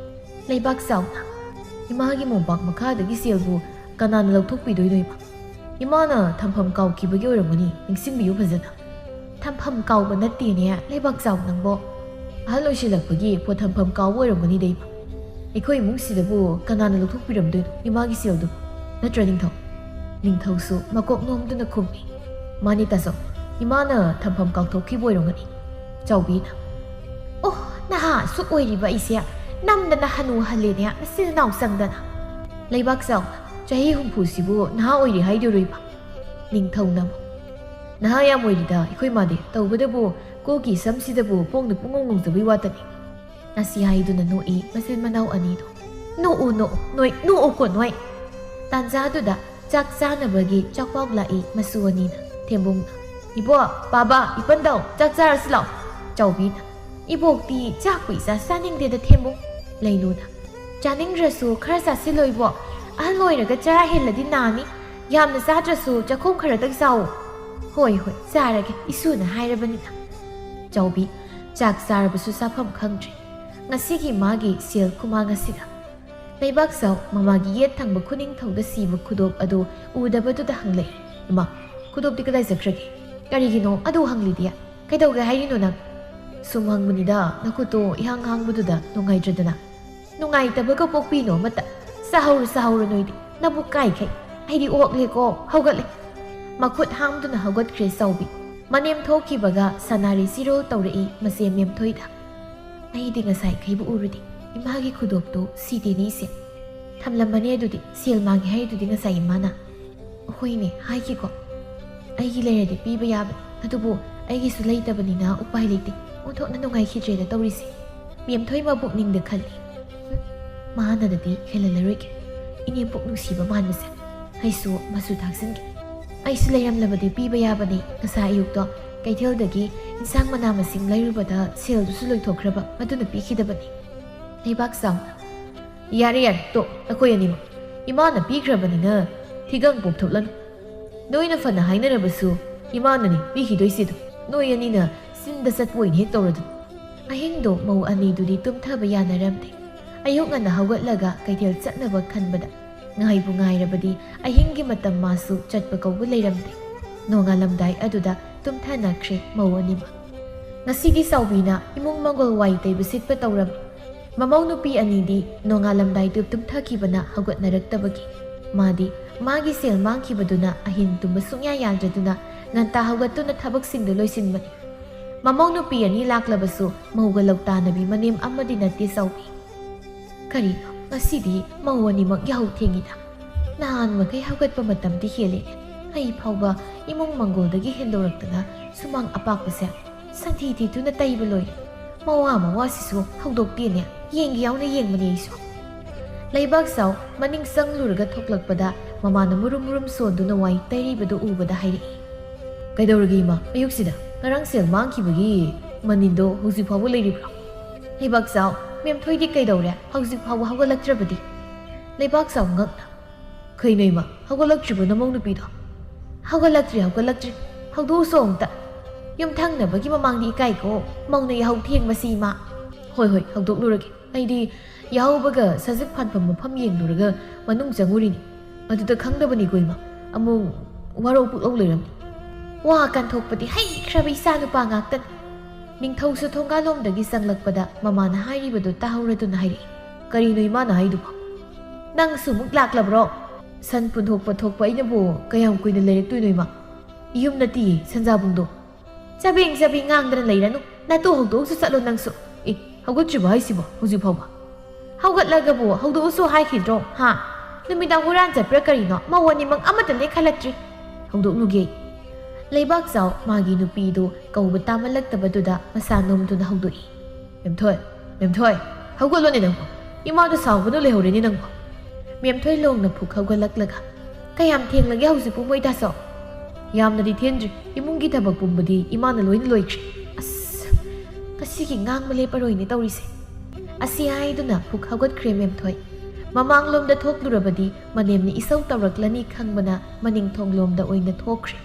ꯂꯩꯕꯥꯛ ꯆꯥꯎꯅ, "ꯏꯃꯥꯒꯤ ꯃꯣꯝꯄꯥꯛ ꯃꯈꯥꯗꯒꯤ ꯁꯦꯜꯕꯨ ꯀꯅꯥꯅ ꯂꯧꯊꯣꯛꯄꯤꯗꯣꯏꯅꯣ ꯏꯃꯥ? ꯏꯃꯥꯅ ꯊꯝꯐꯝ ꯀꯥꯎꯈꯤꯕꯒꯤ ꯑꯣꯏꯔꯝꯒꯅꯤ, ꯅꯤꯡꯁꯤꯡꯕꯤꯌꯨ ꯐꯖꯅ꯫ ꯊꯝꯐꯝ ꯀꯥꯎꯕ ꯅꯠꯇꯦꯅꯦ, ꯂꯩꯕꯥꯛ ꯆꯥꯎ ꯅꯪꯕꯣ꯫ ꯑꯍꯜ ꯑꯣꯏꯁꯤꯜꯂꯛꯄꯒꯤ ꯄꯣꯠ ꯊꯝꯐꯝ ꯀꯥꯎꯕ ꯑꯣꯏꯔꯝꯒꯅꯤꯗ ꯏꯃꯥ꯫ ꯑꯩꯈꯣꯏ ꯏꯃꯨꯡꯁꯤꯗꯕꯨ ꯀꯅꯥꯅ ꯂꯧꯊꯣꯛꯄꯤꯔꯝꯗꯣꯏꯅꯣ ꯏꯃꯥꯒꯤ ꯁꯦꯜꯗꯨꯕꯨ? ꯅꯠꯇ꯭ꯔ ꯅꯤꯡꯊꯧ? ꯅꯤꯡꯊꯧꯁꯨ ꯃꯀꯣꯛ ꯅꯣꯝꯗꯨꯅ ꯈꯨꯝꯃꯤ꯫ ꯃꯥꯅꯤ ꯇꯥꯆꯧ, ꯏꯃꯥꯅ ꯊꯝꯐꯝ ꯀꯥꯎꯊꯣꯛꯈꯤꯕ ꯑꯣꯏꯔꯝꯒꯅꯤ꯫ ꯆꯥꯎꯕꯤꯅ, ꯑꯣ, ꯅꯍꯥ ꯑꯁꯨꯛ ꯑꯣꯏꯔꯤꯕ ꯑꯩꯁꯦ ꯅꯝꯗꯅ ꯍꯅꯨ ꯍꯜꯂꯦꯅꯦ, ꯅꯆꯤꯟ ꯅꯅꯥꯎ ꯆꯪꯗꯅ꯫ ꯂꯩꯕꯥꯛ ꯆꯥꯎ, ꯆꯍꯤ ꯍꯨꯝꯐꯨꯁꯤꯕꯨ ꯅꯍꯥ ꯑꯣꯏꯔꯤ ꯍꯥꯏꯗꯣꯏꯔꯣ ꯏꯃꯥ? ꯅꯤꯡꯊꯧꯅ ꯑꯃꯨꯛ, ꯅꯍꯥ ꯌꯥꯝ ꯑꯣꯏꯔꯤꯗ ꯑꯩꯈꯣꯏ ꯃꯥꯗꯤ, ꯇꯧꯕꯗꯕꯨ ꯀꯣꯛꯀꯤ ꯁꯝꯁꯤꯗꯕꯨ ꯄꯣꯡꯗ ꯄꯨꯡꯉꯧ ꯉꯧꯖꯕꯩ ꯋꯥꯇꯅꯤ꯫ ꯉꯁꯤ ꯍꯥꯏꯗꯨꯅ ꯅꯣꯛꯏ ꯃꯆꯤꯟ ꯃꯅꯥꯎ ꯑꯅꯤꯗꯣ꯫ ꯅꯣꯛꯎ ꯅꯣꯛꯎ ꯅꯣꯏ, ꯅꯣꯛꯎꯀꯣ ꯅꯣꯏ꯫ ꯇꯥꯟꯖꯥꯗꯨꯗ ꯆꯥꯛ ꯆꯥꯅꯕꯒꯤ ꯆꯥꯛꯄꯥꯎ ꯂꯥꯛꯏ ꯃꯁꯨ ꯑꯅꯤꯅ꯫ ꯊꯦꯝꯕꯨꯡꯅ, ꯏꯕꯣ, ꯄꯥꯕ, ꯏꯄꯟꯗꯧ, ꯆꯥꯛ ꯆꯥꯔꯁꯤ ꯂꯥꯎ꯫ ꯆꯥꯎꯕꯤꯅ, ꯏꯕꯣꯛꯇꯤ ꯆꯥꯛꯄꯨ ꯏꯆꯥ ꯆꯥꯅꯤꯡꯗꯦꯗ ꯊꯦꯝꯕꯨꯡ꯫ ꯂꯩꯅꯨꯅ, ꯆꯥꯅꯤꯡꯗ꯭ꯔꯁꯨ ꯈꯔ ꯆꯥꯁꯤꯜꯂꯣ ꯏꯕꯣ, ꯑꯍꯜ ꯑꯣꯏꯔꯒ ꯆꯔꯥ ꯍꯦꯜꯂꯗꯤ ꯅꯥꯅꯤ꯫ ꯌꯥꯝꯅ ꯆꯥꯗ꯭ꯔꯁꯨ ꯆꯥꯛꯈꯣꯝ ꯈꯔꯗꯪ ꯆꯥꯎ꯫ ꯍꯣꯏ ꯍꯣꯏ, ꯆꯥꯔꯒꯦ, ꯏꯁꯨꯅ ꯍꯥꯏꯔꯕꯅꯤꯅ꯫ ꯆꯥꯎꯕꯤ, ꯆꯥꯛ ꯆꯥꯔꯕꯁꯨ ꯆꯥꯐꯝ ꯈꯪꯗ꯭ꯔꯦ꯫ ꯉꯁꯤꯒꯤ ꯃꯥꯒꯤ ꯁꯦꯜ ꯈꯨꯃꯥꯡ ꯑꯁꯤꯗ꯫ ꯂꯩꯕꯥꯛ ꯆꯥꯎ ꯃꯃꯥꯒꯤ ꯌꯦꯠ ꯊꯪꯕ ꯈꯨꯅꯤꯡꯊꯧꯗ ꯁꯤꯕ ꯈꯨꯗꯣꯞ ꯑꯗꯨ ꯎꯗꯕꯗꯨꯗ ꯍꯪꯂꯛꯏ, ꯏꯃꯥ, ꯈꯨꯗꯣꯞꯇꯤ ꯀꯗꯥꯏ ꯆꯠꯈ꯭ꯔꯒꯦ? ꯀꯔꯤꯒꯤꯅꯣ ꯑꯗꯨ ꯍꯪꯂꯤꯗꯤ? ꯀꯩꯗꯧꯒꯦ ꯍꯥꯏꯔꯤꯅꯣ ꯅꯪ? ꯁꯨꯝ ꯍꯪꯕꯅꯤꯗ, ꯅꯈꯨꯠꯇꯣ ꯏꯍꯥꯡ ꯍꯥꯡꯕꯗꯨꯗ ꯅꯨꯡꯉꯥꯏꯇ꯭ꯔꯗꯅ꯫ ꯅꯨꯡꯉꯥꯏꯇꯕꯒ ꯄꯣꯛꯄꯤꯅꯣ ꯑꯃꯠꯇ꯫ ꯆꯥꯍꯧꯔꯣ, ꯆꯥꯍꯧꯔꯣ ꯅꯣꯏꯗꯤ꯫ ꯅꯕꯨꯛ ꯀꯥꯏꯈꯩ꯫ ꯑꯩꯗꯤ ꯑꯣꯛꯂꯦꯀꯣ, ꯍꯧꯒꯠꯂꯦ꯫ ꯃꯈꯨꯠ ꯍꯥꯝꯗꯨꯅ ꯍꯧꯒꯠꯈ꯭ꯔꯦ ꯆꯥꯎꯕꯤ꯫ ꯃꯅꯦꯝ ꯊꯣꯛꯈꯤꯕꯒ ꯁꯅꯥꯔꯩ ꯆꯤꯔꯣꯜ ꯇꯧꯔꯛꯏ ꯃꯆꯦ ꯃꯦꯝꯊꯣꯏꯗ꯫ ꯑꯩꯗꯤ ꯉꯁꯥꯏꯈꯩꯕꯨ ꯎꯔꯨꯗꯦ꯫ ꯏꯃꯥꯒꯤ ꯈꯨꯗꯣꯞꯇꯣ ꯁꯤꯗꯦꯅꯦ ꯏꯆꯦ꯫ ꯊꯝꯂꯝꯕꯅꯦ ꯑꯗꯨꯗꯤ, ꯁꯦꯜ ꯃꯥꯡꯉꯦ ꯍꯥꯏꯗꯨꯗꯤ ꯉꯁꯥꯏ ꯏꯃꯥꯅ꯫ ꯍꯣꯏꯅꯦ, ꯍꯥꯏꯈꯤꯀꯣ꯫ ꯑꯩꯒꯤ ꯂꯩꯔꯗꯤ ꯄꯤꯕ ꯌꯥꯕꯅꯤ, ꯑꯗꯨꯕꯨ ꯑꯩꯒꯤꯁꯨ ꯂꯩꯇꯕꯅꯤꯅ ꯎꯄꯥꯏ ꯂꯩꯇꯦ꯫ ꯑꯣꯟꯊꯣꯛꯅ ꯅꯨꯡꯉꯥꯏꯈꯤꯗ꯭ꯔꯦꯗ ꯇꯧꯔꯤꯁꯦ꯫ ꯃꯦꯝꯊꯣꯏ ꯃꯕꯨꯛꯅꯤꯡꯗ ꯈꯜꯂꯤ꯫ "ꯍꯨꯝ, ꯃꯍꯥꯛꯅꯗꯗꯤ ꯍꯦꯜꯍꯜꯂꯔꯣꯏꯒꯦ꯫ ꯏꯅꯦꯝꯄꯣꯛ ꯅꯨꯡꯁꯤꯕ ꯃꯥꯟꯕꯁꯦ꯫ ꯑꯩꯁꯨ ꯃꯆꯨ ꯊꯥꯛꯆꯤꯟꯒꯦ꯫ ꯑꯩꯁꯨ ꯂꯩꯔꯝꯂꯕꯗꯤ ꯄꯤꯕ ꯌꯥꯕꯅꯤ꯫ ꯉꯁꯥꯏ ꯑꯌꯨꯛꯇꯣ ꯀꯩꯊꯦꯜꯗꯒꯤ ꯏꯟꯁꯥꯡ ꯃꯅꯥ ꯃꯁꯤꯡ ꯂꯩꯔꯨꯕꯗ ꯁꯦꯜꯗꯨꯁꯨ ꯂꯣꯏꯊꯣꯛꯈ꯭ꯔꯕ, ꯑꯗꯨꯅ ꯄꯤꯈꯤꯗꯕꯅꯤ꯫" ꯂꯩꯕꯥꯛ ꯆꯥꯎꯅ, "ꯌꯥꯔꯦ, ꯌꯥꯔꯦ, ꯇꯣꯛ, ꯅꯈꯣꯏ ꯑꯅꯤꯃꯛ꯫ ꯏꯃꯥꯅ ꯄꯤꯈ꯭ꯔꯕꯅꯤꯅ ꯊꯤꯒꯪ ꯄꯣꯛꯊꯣꯛꯂꯅꯨ꯫ ꯅꯣꯏꯅ ꯐꯅ ꯍꯥꯏꯅꯔꯕꯁꯨ ꯏꯃꯥꯅꯅꯤ ꯄꯤꯈꯤꯗꯣꯏꯁꯤꯗꯣ꯫ ꯅꯣꯏ ꯑꯅꯤꯅ ꯆꯤꯟꯗ ꯆꯠꯄ ꯑꯣꯏꯅ ꯍꯦꯛ ꯇꯧꯔꯗꯅ꯫" ꯑꯍꯤꯡꯗꯣ ꯃꯧ ꯑꯅꯤꯗꯨꯗꯤ ꯇꯨꯝꯊꯕ ꯌꯥꯅꯔꯝꯗꯦ꯫ ꯑꯌꯨꯛ ꯉꯟꯅ ꯍꯧꯒꯠꯂꯒ ꯀꯩꯊꯦꯜ ꯆꯠꯅꯕ ꯈꯟꯕꯗ ꯉꯥꯏꯕꯨ ꯉꯥꯏꯔꯕꯗꯤ ꯑꯍꯤꯡꯒꯤ ꯃꯇꯝ ꯃꯥꯁꯨ ꯆꯠꯄ ꯀꯧꯕ ꯂꯩꯔꯝꯗꯦ꯫ ꯅꯣꯡꯉꯥꯜꯂꯝꯗꯥꯏ ꯑꯗꯨꯗ ꯇꯨꯝꯊꯅꯈ꯭ꯔꯦ ꯃꯧ ꯑꯅꯤꯃꯛ꯫ ꯉꯁꯤꯗꯤ ꯆꯥꯎꯕꯤꯅ ꯏꯃꯨꯡ ꯃꯪꯒꯣꯜ ꯋꯥꯏ ꯇꯩꯕ ꯁꯤꯠꯄ ꯇꯧꯔꯝꯃꯤ꯫ ꯃꯃꯧ ꯅꯨꯄꯤ ꯑꯅꯤꯗꯤ ꯅꯣꯡꯉꯥꯜꯂꯝꯗꯥꯏꯗꯨ ꯇꯨꯝꯊꯈꯤꯕꯅ ꯍꯧꯒꯠꯅꯔꯛꯇꯕꯒꯤ ꯃꯥꯗꯤ ꯃꯥꯒꯤ ꯁꯦꯜ ꯃꯥꯡꯈꯤꯕꯗꯨꯅ ꯑꯍꯤꯡ ꯇꯨꯝꯕ ꯁꯨꯡꯌꯥ ꯌꯥꯗ꯭ꯔꯗꯨꯅ ꯉꯟꯇꯥ ꯍꯧꯒꯠꯇꯨꯅ ꯊꯕꯛꯁꯤꯡꯗꯨ ꯂꯣꯏꯁꯤꯟꯕꯅꯤ꯫ ꯃꯃꯧ ꯅꯨꯄꯤ ꯑꯅꯤ ꯂꯥꯛꯂꯕꯁꯨ ꯃꯧꯒ ꯂꯧꯇꯥꯅꯕꯤ ꯃꯅꯦꯝ ꯑꯃꯗꯤ ꯅꯠꯇꯦ ꯆꯥꯎꯕꯤ꯫ ꯀꯔꯤꯅꯣ ꯉꯁꯤꯗꯤ ꯃꯧ ꯑꯅꯤꯃꯛ ꯌꯥꯍꯧ ꯊꯦꯡꯉꯤꯗ? ꯅꯍꯥꯟ ꯃꯈꯩ ꯍꯧꯒꯠꯄ ꯃꯇꯝꯗꯤ ꯍꯦꯜꯂꯦꯅꯦ꯫ ꯑꯩ ꯐꯥꯎꯕ ꯏꯃꯨꯡ ꯃꯪꯒꯣꯜꯗꯒꯤ ꯍꯦꯟꯗꯣꯔꯛꯇꯅ ꯁꯨꯃꯥꯡ ꯑꯄꯥꯛꯄꯁꯦ ꯁꯟꯊꯤ ꯊꯤꯗꯨꯅ ꯇꯩꯕ ꯂꯣꯏꯔꯦ꯫ ꯃꯋꯥ ꯃꯋꯥꯁꯤꯁꯨ ꯍꯧꯗꯣꯛꯇꯦꯅꯦ꯫ ꯌꯦꯡꯒꯦ ꯌꯥꯎꯅ ꯌꯦꯡꯕꯅꯦ ꯑꯩꯁꯨ꯫ ꯂꯩꯕꯥꯛ ꯆꯥꯎ ꯃꯅꯤꯡ ꯆꯪꯂꯨꯔꯒ ꯊꯣꯛꯂꯛꯄꯗ ꯃꯃꯥꯅ ꯃꯨꯔꯨꯝ ꯃꯨꯔꯨꯝ ꯁꯣꯟꯗꯨꯅ ꯋꯥꯏ ꯇꯩꯔꯤꯕꯗꯨ ꯎꯕꯗ ꯍꯥꯏꯔꯛꯏ꯫ "ꯀꯩꯗꯧꯔꯒꯦ ꯏꯃꯥ? ꯑꯌꯨꯛꯁꯤꯗ ꯉꯔꯥꯡ ꯁꯦꯜ ꯃꯥꯡꯈꯤꯕꯒꯤ ꯃꯅꯤꯟꯗꯣ ꯍꯧꯖꯤꯛ ꯐꯥꯎꯕ ꯂꯩꯔꯤꯕ꯭ꯔꯣ?" ꯂꯩꯕꯥꯛ ꯆꯥꯎ, ꯃꯦꯝꯊꯣꯏꯗꯤ ꯀꯩꯗꯧꯔꯦ? ꯍꯧꯖꯤꯛ ꯐꯥꯎꯕ ꯍꯧꯒꯠꯂꯛꯇ꯭ꯔꯕꯗꯤ? ꯂꯩꯕꯥꯛ ꯆꯥꯎ ꯉꯛꯅ, "ꯀꯩꯅꯣ ꯏꯃꯥ, ꯍꯧꯒꯠꯂꯛꯇ꯭ꯔꯤꯕꯣ ꯅꯃꯧ ꯅꯨꯄꯤꯗꯣ?" "ꯍꯧꯒꯠꯂꯛꯇ꯭ꯔꯤ, ꯍꯧꯒꯠꯂꯛꯇ꯭ꯔꯤ꯫ ꯍꯧꯗꯣꯛꯎꯁꯣ ꯑꯝꯇ꯫ ꯌꯨꯝꯊꯪꯅꯕꯒꯤ ꯃꯃꯥꯡꯗꯤ ꯏꯀꯥꯏꯀꯣ, ꯃꯧꯅ ꯌꯥꯍꯧ ꯊꯦꯡꯕꯁꯤ ꯏꯃꯥ꯫" "ꯍꯣꯏ, ꯍꯣꯏ, ꯍꯧꯗꯣꯛꯂꯨꯔꯒꯦ꯫ ꯑꯩꯗꯤ ꯌꯥꯍꯧꯕꯒ ꯁꯖꯤꯛ ꯐꯥꯟꯐꯝ ꯃꯐꯝ ꯌꯦꯡꯂꯨꯔꯒ ꯃꯅꯨꯡ ꯆꯪꯉꯨꯔꯤꯅꯤ꯫ ꯑꯗꯨꯗ ꯈꯪꯗꯕꯅꯤꯀꯣ ꯏꯃꯥ, ꯑꯃꯨꯛ ꯋꯥꯔꯧ ꯄꯨꯛꯂꯧ ꯂꯩꯔꯝꯅꯤ꯫" ꯋꯥ ꯀꯟꯊꯣꯛꯄꯗꯤ ꯍꯩꯈ꯭ꯔꯕ ꯏꯆꯥ ꯅꯨꯄꯥ ꯉꯥꯛꯇꯅꯤ꯫ ꯅꯤꯡꯊꯧꯁꯨ ꯊꯣꯡꯒꯥꯜꯂꯣꯝꯗꯒꯤ ꯆꯪꯂꯛꯄꯗ ꯃꯃꯥꯅ ꯍꯥꯏꯔꯤꯕꯗꯨ ꯇꯥꯍꯧꯔꯗꯨꯅ ꯍꯥꯏꯔꯛꯏ, "ꯀꯔꯤꯅꯣ ꯏꯃꯥꯅ ꯍꯥꯏꯗꯨꯕꯣ? ꯅꯪꯁꯨ ꯑꯃꯨꯛ ꯂꯥꯛꯂꯕ꯭ꯔꯣ? ꯁꯟ ꯄꯨꯟꯊꯣꯛꯄ ꯊꯣꯛꯄ ꯑꯩꯅꯕꯨ ꯀꯌꯥꯝ ꯀꯨꯏꯅ ꯂꯩꯔꯛꯇꯣꯏꯅꯣ ꯏꯃꯥ? ꯌꯨꯝ ꯅꯠꯇꯤꯌꯦ, ꯁꯟꯖꯥꯕꯨꯡꯗꯣ꯫" "ꯆꯕꯦꯡ ꯆꯕꯦꯡ ꯉꯥꯡꯗꯅ ꯂꯩꯔꯅꯨ, ꯅꯇꯨ ꯍꯧꯗꯣꯛꯑꯁꯨ ꯆꯠꯂꯣ ꯅꯪꯁꯨ꯫ ꯑꯦ, ꯍꯧꯒꯠꯇ꯭ꯔꯤꯕꯣ ꯍꯥꯏꯁꯤꯕꯣ ꯍꯧꯖꯤꯛ ꯐꯥꯎꯕ?" "ꯍꯧꯒꯠꯂꯒꯕꯨ ꯍꯧꯗꯣꯛꯎꯁꯨ ꯍꯥꯏꯈꯤꯗ꯭ꯔꯣ, ꯍꯥ? ꯅꯨꯃꯤꯗꯥꯡ ꯍꯨꯔꯥꯟ ꯆꯠꯄ꯭ꯔꯥ ꯀꯔꯤꯅꯣ? ꯃꯧ ꯑꯅꯤꯃꯛ ꯑꯃꯠꯇ ꯂꯦꯛꯍꯜꯂꯛꯇ꯭ꯔꯤ꯫" "ꯍꯧꯗꯣꯛꯂꯨꯒꯦ꯫" ꯂꯩꯕꯥꯛ ꯆꯥꯎ ꯃꯥꯒꯤ ꯅꯨꯄꯤꯗꯨ ꯀꯧꯕ ꯇꯥꯃꯜꯂꯛꯇꯕꯗꯨꯗ ꯃꯁꯥ ꯅꯣꯝꯗꯨꯅ ꯍꯧꯗꯣꯛꯏ꯫ "ꯃꯦꯝꯊꯣꯏ, ꯃꯦꯝꯊꯣꯏ, ꯍꯧꯒꯠꯂꯣꯅꯦ ꯅꯪꯕꯣ꯫ ꯏꯃꯥꯗꯣ ꯁꯥꯎꯕꯅ ꯂꯩꯍꯧꯔꯦꯅꯦ ꯅꯪꯕꯣ꯫" ꯃꯦꯝꯊꯣꯏ ꯂꯣꯡꯅ ꯐꯨꯛ ꯍꯧꯒꯠꯂꯛꯂꯒ, "ꯀꯌꯥꯝ ꯊꯦꯡꯂꯒꯦ ꯍꯧꯖꯤꯛꯄꯨ ꯃꯣꯏ ꯗꯥꯆꯧ?" "ꯌꯥꯝꯅꯗꯤ ꯊꯦꯡꯗ꯭ꯔꯤ, ꯏꯃꯨꯡꯒꯤ ꯊꯕꯛ ꯄꯨꯝꯕꯗꯤ ꯏꯃꯥꯅ ꯂꯣꯏꯅ ꯂꯣꯏꯈ꯭ꯔꯦ꯫" "ꯑꯁ, ꯉꯁꯤꯒꯤ ꯉꯥꯡꯕ ꯂꯦꯞꯄꯔꯣꯏꯅꯦ ꯇꯧꯔꯤꯁꯦ꯫" ꯑꯁꯤ ꯍꯥꯏꯗꯨꯅ ꯐꯨꯛ ꯍꯧꯒꯠꯈ꯭ꯔꯦ ꯃꯦꯝꯊꯣꯏ꯫ ꯃꯃꯥꯡꯂꯣꯝꯗ ꯊꯣꯛꯂꯨꯔꯕꯗꯤ ꯃꯅꯦꯝꯅ ꯏꯁꯧ ꯇꯧꯔꯛꯂꯅꯤ ꯈꯪꯕꯅ ꯃꯅꯤꯡ ꯊꯣꯡꯂꯣꯝꯗ ꯑꯣꯏꯅ ꯊꯣꯛꯈ꯭ꯔꯦ꯫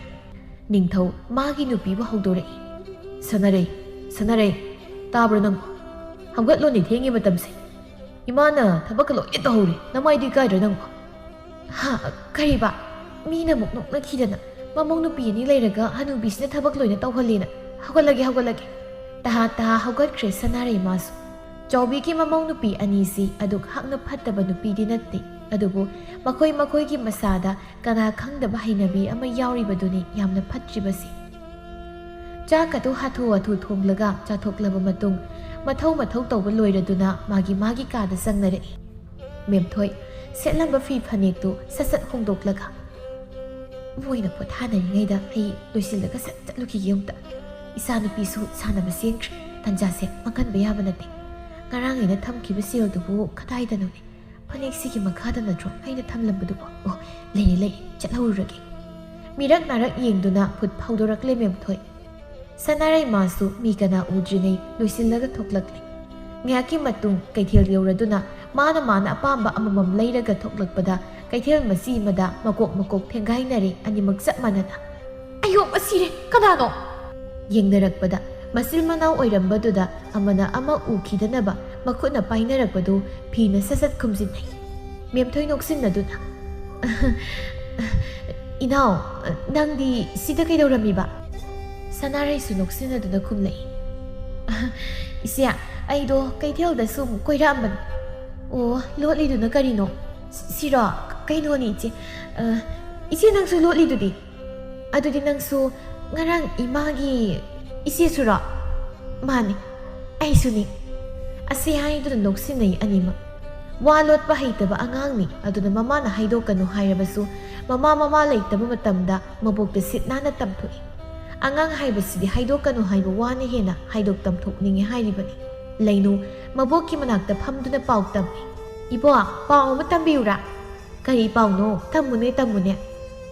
ꯅꯤꯡꯊꯧ ꯃꯥꯒꯤ ꯅꯨꯄꯤꯕꯨ ꯍꯧꯗꯣꯔꯛꯏ꯫ "ꯁꯥꯟꯅꯔꯩ, ꯁꯥꯟꯅꯔꯩ, ꯇꯥꯕ꯭ꯔꯣ ꯅꯪꯕꯣ? ꯍꯧꯒꯠꯂꯣꯅꯦ, ꯊꯦꯡꯉꯦ ꯃꯇꯝꯁꯦ꯫ ꯏꯃꯥꯅ ꯊꯕꯛꯀ ꯂꯣꯏꯅ ꯇꯧꯍꯧꯔꯦ, ꯅꯃꯥꯏꯗꯨ ꯏꯀꯥꯏꯗ꯭ꯔꯣ ꯅꯪꯕꯣ?" ꯍꯥ? ꯀꯔꯤꯕ? ꯃꯤꯅ ꯑꯃꯨꯛ ꯅꯣꯛꯅꯈꯤꯗꯅ, "ꯃꯃꯧ ꯅꯨꯄꯤ ꯑꯅꯤ ꯂꯩꯔꯒ ꯍꯅꯨꯕꯤꯁꯤꯅ ꯊꯕꯛ ꯂꯣꯏꯅ ꯇꯧꯍꯜꯂꯦꯅ꯫ ꯍꯧꯒꯠꯂꯒꯦ, ꯍꯧꯒꯠꯂꯒꯦ"꯫ ꯇꯍꯥ ꯇꯍꯥ ꯍꯧꯒꯠꯈ꯭ꯔꯦ ꯁꯅꯥꯔꯩ ꯃꯥꯁꯨ꯫ ꯆꯥꯎꯕꯤꯒꯤ ꯃꯃꯧ ꯅꯨꯄꯤ ꯑꯅꯤꯁꯤ ꯑꯗꯨꯛ ꯍꯥꯛꯅ ꯐꯠꯇꯕ ꯅꯨꯄꯤꯗꯤ ꯅꯠꯇꯦ, ꯑꯗꯨꯕꯨ ꯃꯈꯣꯏ ꯃꯈꯣꯏꯒꯤ ꯃꯁꯥꯗ ꯀꯅꯥ ꯈꯪꯗꯕ ꯍꯩꯅꯕꯤ ꯑꯃ ꯌꯥꯎꯔꯤꯕꯗꯨꯅꯤ ꯌꯥꯝꯅ ꯐꯠꯇ꯭ꯔꯤꯕꯁꯤ꯫ ꯆꯥꯛ ꯑꯗꯨ ꯍꯥꯊꯨ ꯍꯥꯊꯨ ꯊꯣꯡꯂꯒ ꯆꯥꯊꯣꯛꯂꯕ ꯃꯇꯨꯡ, ꯃꯊꯧ ꯃꯊꯧ ꯇꯧꯕ ꯂꯣꯏꯔꯗꯨꯅ ꯃꯥꯒꯤ ꯃꯥꯒꯤ ꯀꯥꯗ ꯆꯪꯅꯔꯛꯏ꯫ ꯃꯦꯝꯊꯣꯏ, ꯁꯦꯠꯂꯝꯕ ꯐꯤ ꯐꯅꯦꯛꯇꯨ ꯁꯠ ꯁꯠ ꯍꯣꯡꯗꯣꯛꯂꯒ, "ꯃꯣꯏꯅ ꯄꯣꯊꯥꯅꯔꯤꯉꯩꯗ ꯑꯩ ꯂꯣꯏꯁꯤꯜꯂꯒ ꯁꯠ ꯆꯠꯂꯨꯈꯤꯒꯦ ꯑꯃꯨꯛꯇ꯫ ꯏꯆꯥꯅꯨꯄꯤꯁꯨ ꯁꯥꯟꯅꯕ ꯆꯦꯟꯈ꯭ꯔꯦ, ꯇꯟꯖꯥꯁꯦ ꯃꯥꯡꯍꯟꯕ ꯌꯥꯕ ꯅꯠꯇꯦ꯫ ꯉꯔꯥꯡ ꯑꯩꯅ ꯊꯝꯈꯤꯕ ꯁꯦꯜꯗꯨꯕꯨ ꯀꯗꯥꯏꯗꯅꯣꯅꯦ? ꯐꯅꯦꯛꯁꯤꯒꯤ ꯃꯈꯥꯗ ꯅꯠꯇ꯭ꯔꯣ ꯑꯩꯅ ꯊꯝꯂꯝꯕꯗꯨꯕꯣ? ꯑꯣ, ꯂꯩꯔꯦ, ꯂꯩꯔꯦ, ꯆꯠꯍꯧꯔꯨꯔꯒꯦ"꯫ ꯃꯤꯔꯛ ꯅꯥꯔꯛ ꯌꯦꯡꯗꯨꯅ ꯐꯨꯠ ꯐꯥꯎꯗꯣꯔꯛꯂꯦ ꯃꯦꯝꯊꯣꯏ꯫ ꯁꯅꯥꯔꯩ ꯃꯥꯁꯨ ꯃꯤ ꯀꯅꯥ ꯎꯗ꯭ꯔꯤꯉꯩ ꯂꯣꯏꯁꯤꯜꯂꯒ ꯊꯣꯛꯂꯛꯂꯦ꯫ ꯉꯥꯏꯍꯥꯛꯀꯤ ꯃꯇꯨꯡ ꯀꯩꯊꯦꯜ ꯌꯧꯔꯗꯨꯅ ꯃꯥꯅ ꯃꯥꯅ ꯑꯄꯥꯝꯕ ꯑꯃꯃꯝ ꯂꯩꯔꯒ ꯊꯣꯛꯂꯛꯄꯗ, ꯀꯩꯊꯦꯜ ꯃꯆꯤ ꯑꯃꯗ ꯃꯀꯣꯛ ꯃꯀꯣꯛ ꯊꯦꯡꯒꯥꯏꯅꯔꯦ ꯑꯅꯤꯃꯛ ꯆꯞ ꯃꯥꯟꯅꯅ꯫ "ꯑꯌꯣ, ꯃꯁꯤꯔꯦ! ꯀꯅꯥꯅꯣ?" ꯌꯦꯡꯅꯔꯛꯄꯗ ꯃꯆꯤꯜ ꯃꯅꯥꯎ ꯑꯣꯏꯔꯝꯕꯗꯨꯗ ꯑꯃꯅ ꯑꯃ ꯎꯈꯤꯗꯅꯕ ꯃꯈꯨꯠꯅ ꯄꯥꯏꯅꯔꯛꯄꯗꯨ ꯐꯤꯅ ꯁꯠ ꯁꯠ ꯈꯨꯝꯖꯤꯟꯅꯩ꯫ ꯃꯦꯝꯊꯣꯏ ꯅꯣꯛꯁꯤꯟꯅꯗꯨꯅ, "ꯏꯅꯥꯎ, ꯅꯪꯗꯤ ꯁꯤꯗ ꯀꯩꯗꯧꯔꯝꯃꯤꯕ?" ꯁꯅꯥꯔꯩꯁꯨ ꯅꯣꯛꯁꯤꯟꯅꯗꯨꯅ ꯈꯨꯝꯂꯛꯏ, "ꯏꯆꯦ, ꯑꯩꯗꯣ ꯀꯩꯊꯦꯜꯗ ꯁꯨꯝ ꯀꯣꯏꯔꯛꯑꯝꯕꯅꯤ"꯫ "ꯑꯣ, ꯂꯣꯠꯂꯤꯗꯨꯅ ꯀꯔꯤꯅꯣ?" "ꯁꯤꯔꯣ? ꯀꯩꯅꯣꯅꯤ ꯏꯆꯦ꯫ ꯑ, ꯏꯆꯦ, ꯅꯪꯁꯨ ꯂꯣꯠꯂꯤꯗꯨꯗꯤ꯫ ꯑꯗꯨꯗꯤ ꯅꯪꯁꯨ ꯉꯔꯥꯡ ꯏꯃꯥꯒꯤ ꯏꯆꯦꯁꯨꯔꯣ?" "ꯃꯥꯅꯤ, ꯑꯩꯁꯨꯅꯤ"꯫ ꯑꯁꯤ ꯍꯥꯏꯗꯨꯅ ꯅꯣꯛꯁꯤꯟꯅꯩ ꯑꯅꯤꯃꯛ꯫ ꯋꯥ ꯂꯣꯠꯄ ꯍꯩꯇꯕ ꯑꯉꯥꯡꯅꯤ, ꯑꯗꯨꯅ ꯃꯃꯥꯅ ꯍꯥꯏꯗꯣꯛꯀꯅꯨ ꯍꯥꯏꯔꯕꯁꯨ ꯃꯃꯥ ꯃꯃꯥ ꯂꯩꯇꯕ ꯃꯇꯝꯗ ꯃꯕꯣꯛꯇ ꯁꯤꯠ ꯅꯥꯟꯅ ꯇꯝꯊꯣꯛꯏ꯫ ꯑꯉꯥꯡ ꯍꯥꯏꯕꯁꯤꯗꯤ ꯍꯥꯏꯗꯣꯛꯀꯅꯨ ꯍꯥꯏꯕ ꯋꯥꯅ ꯍꯦꯟꯅ ꯍꯥꯏꯗꯣꯛ ꯇꯝꯊꯣꯛꯅꯤꯡꯉꯤ ꯍꯥꯏꯔꯤꯕꯅꯤ꯫ ꯂꯩꯅꯨ ꯃꯕꯣꯛꯀꯤ ꯃꯅꯥꯛꯇ ꯐꯝꯗꯨꯅ ꯄꯥꯎ ꯇꯝꯃꯤ꯫ "ꯏꯕꯣ, ꯄꯥꯎ ꯑꯃ ꯇꯝꯕꯤꯌꯨꯔꯥ?" "ꯀꯔꯤ ꯄꯥꯎꯅꯣ? ꯇꯝꯃꯨꯅꯦ, ꯇꯝꯃꯨꯅꯦ"꯫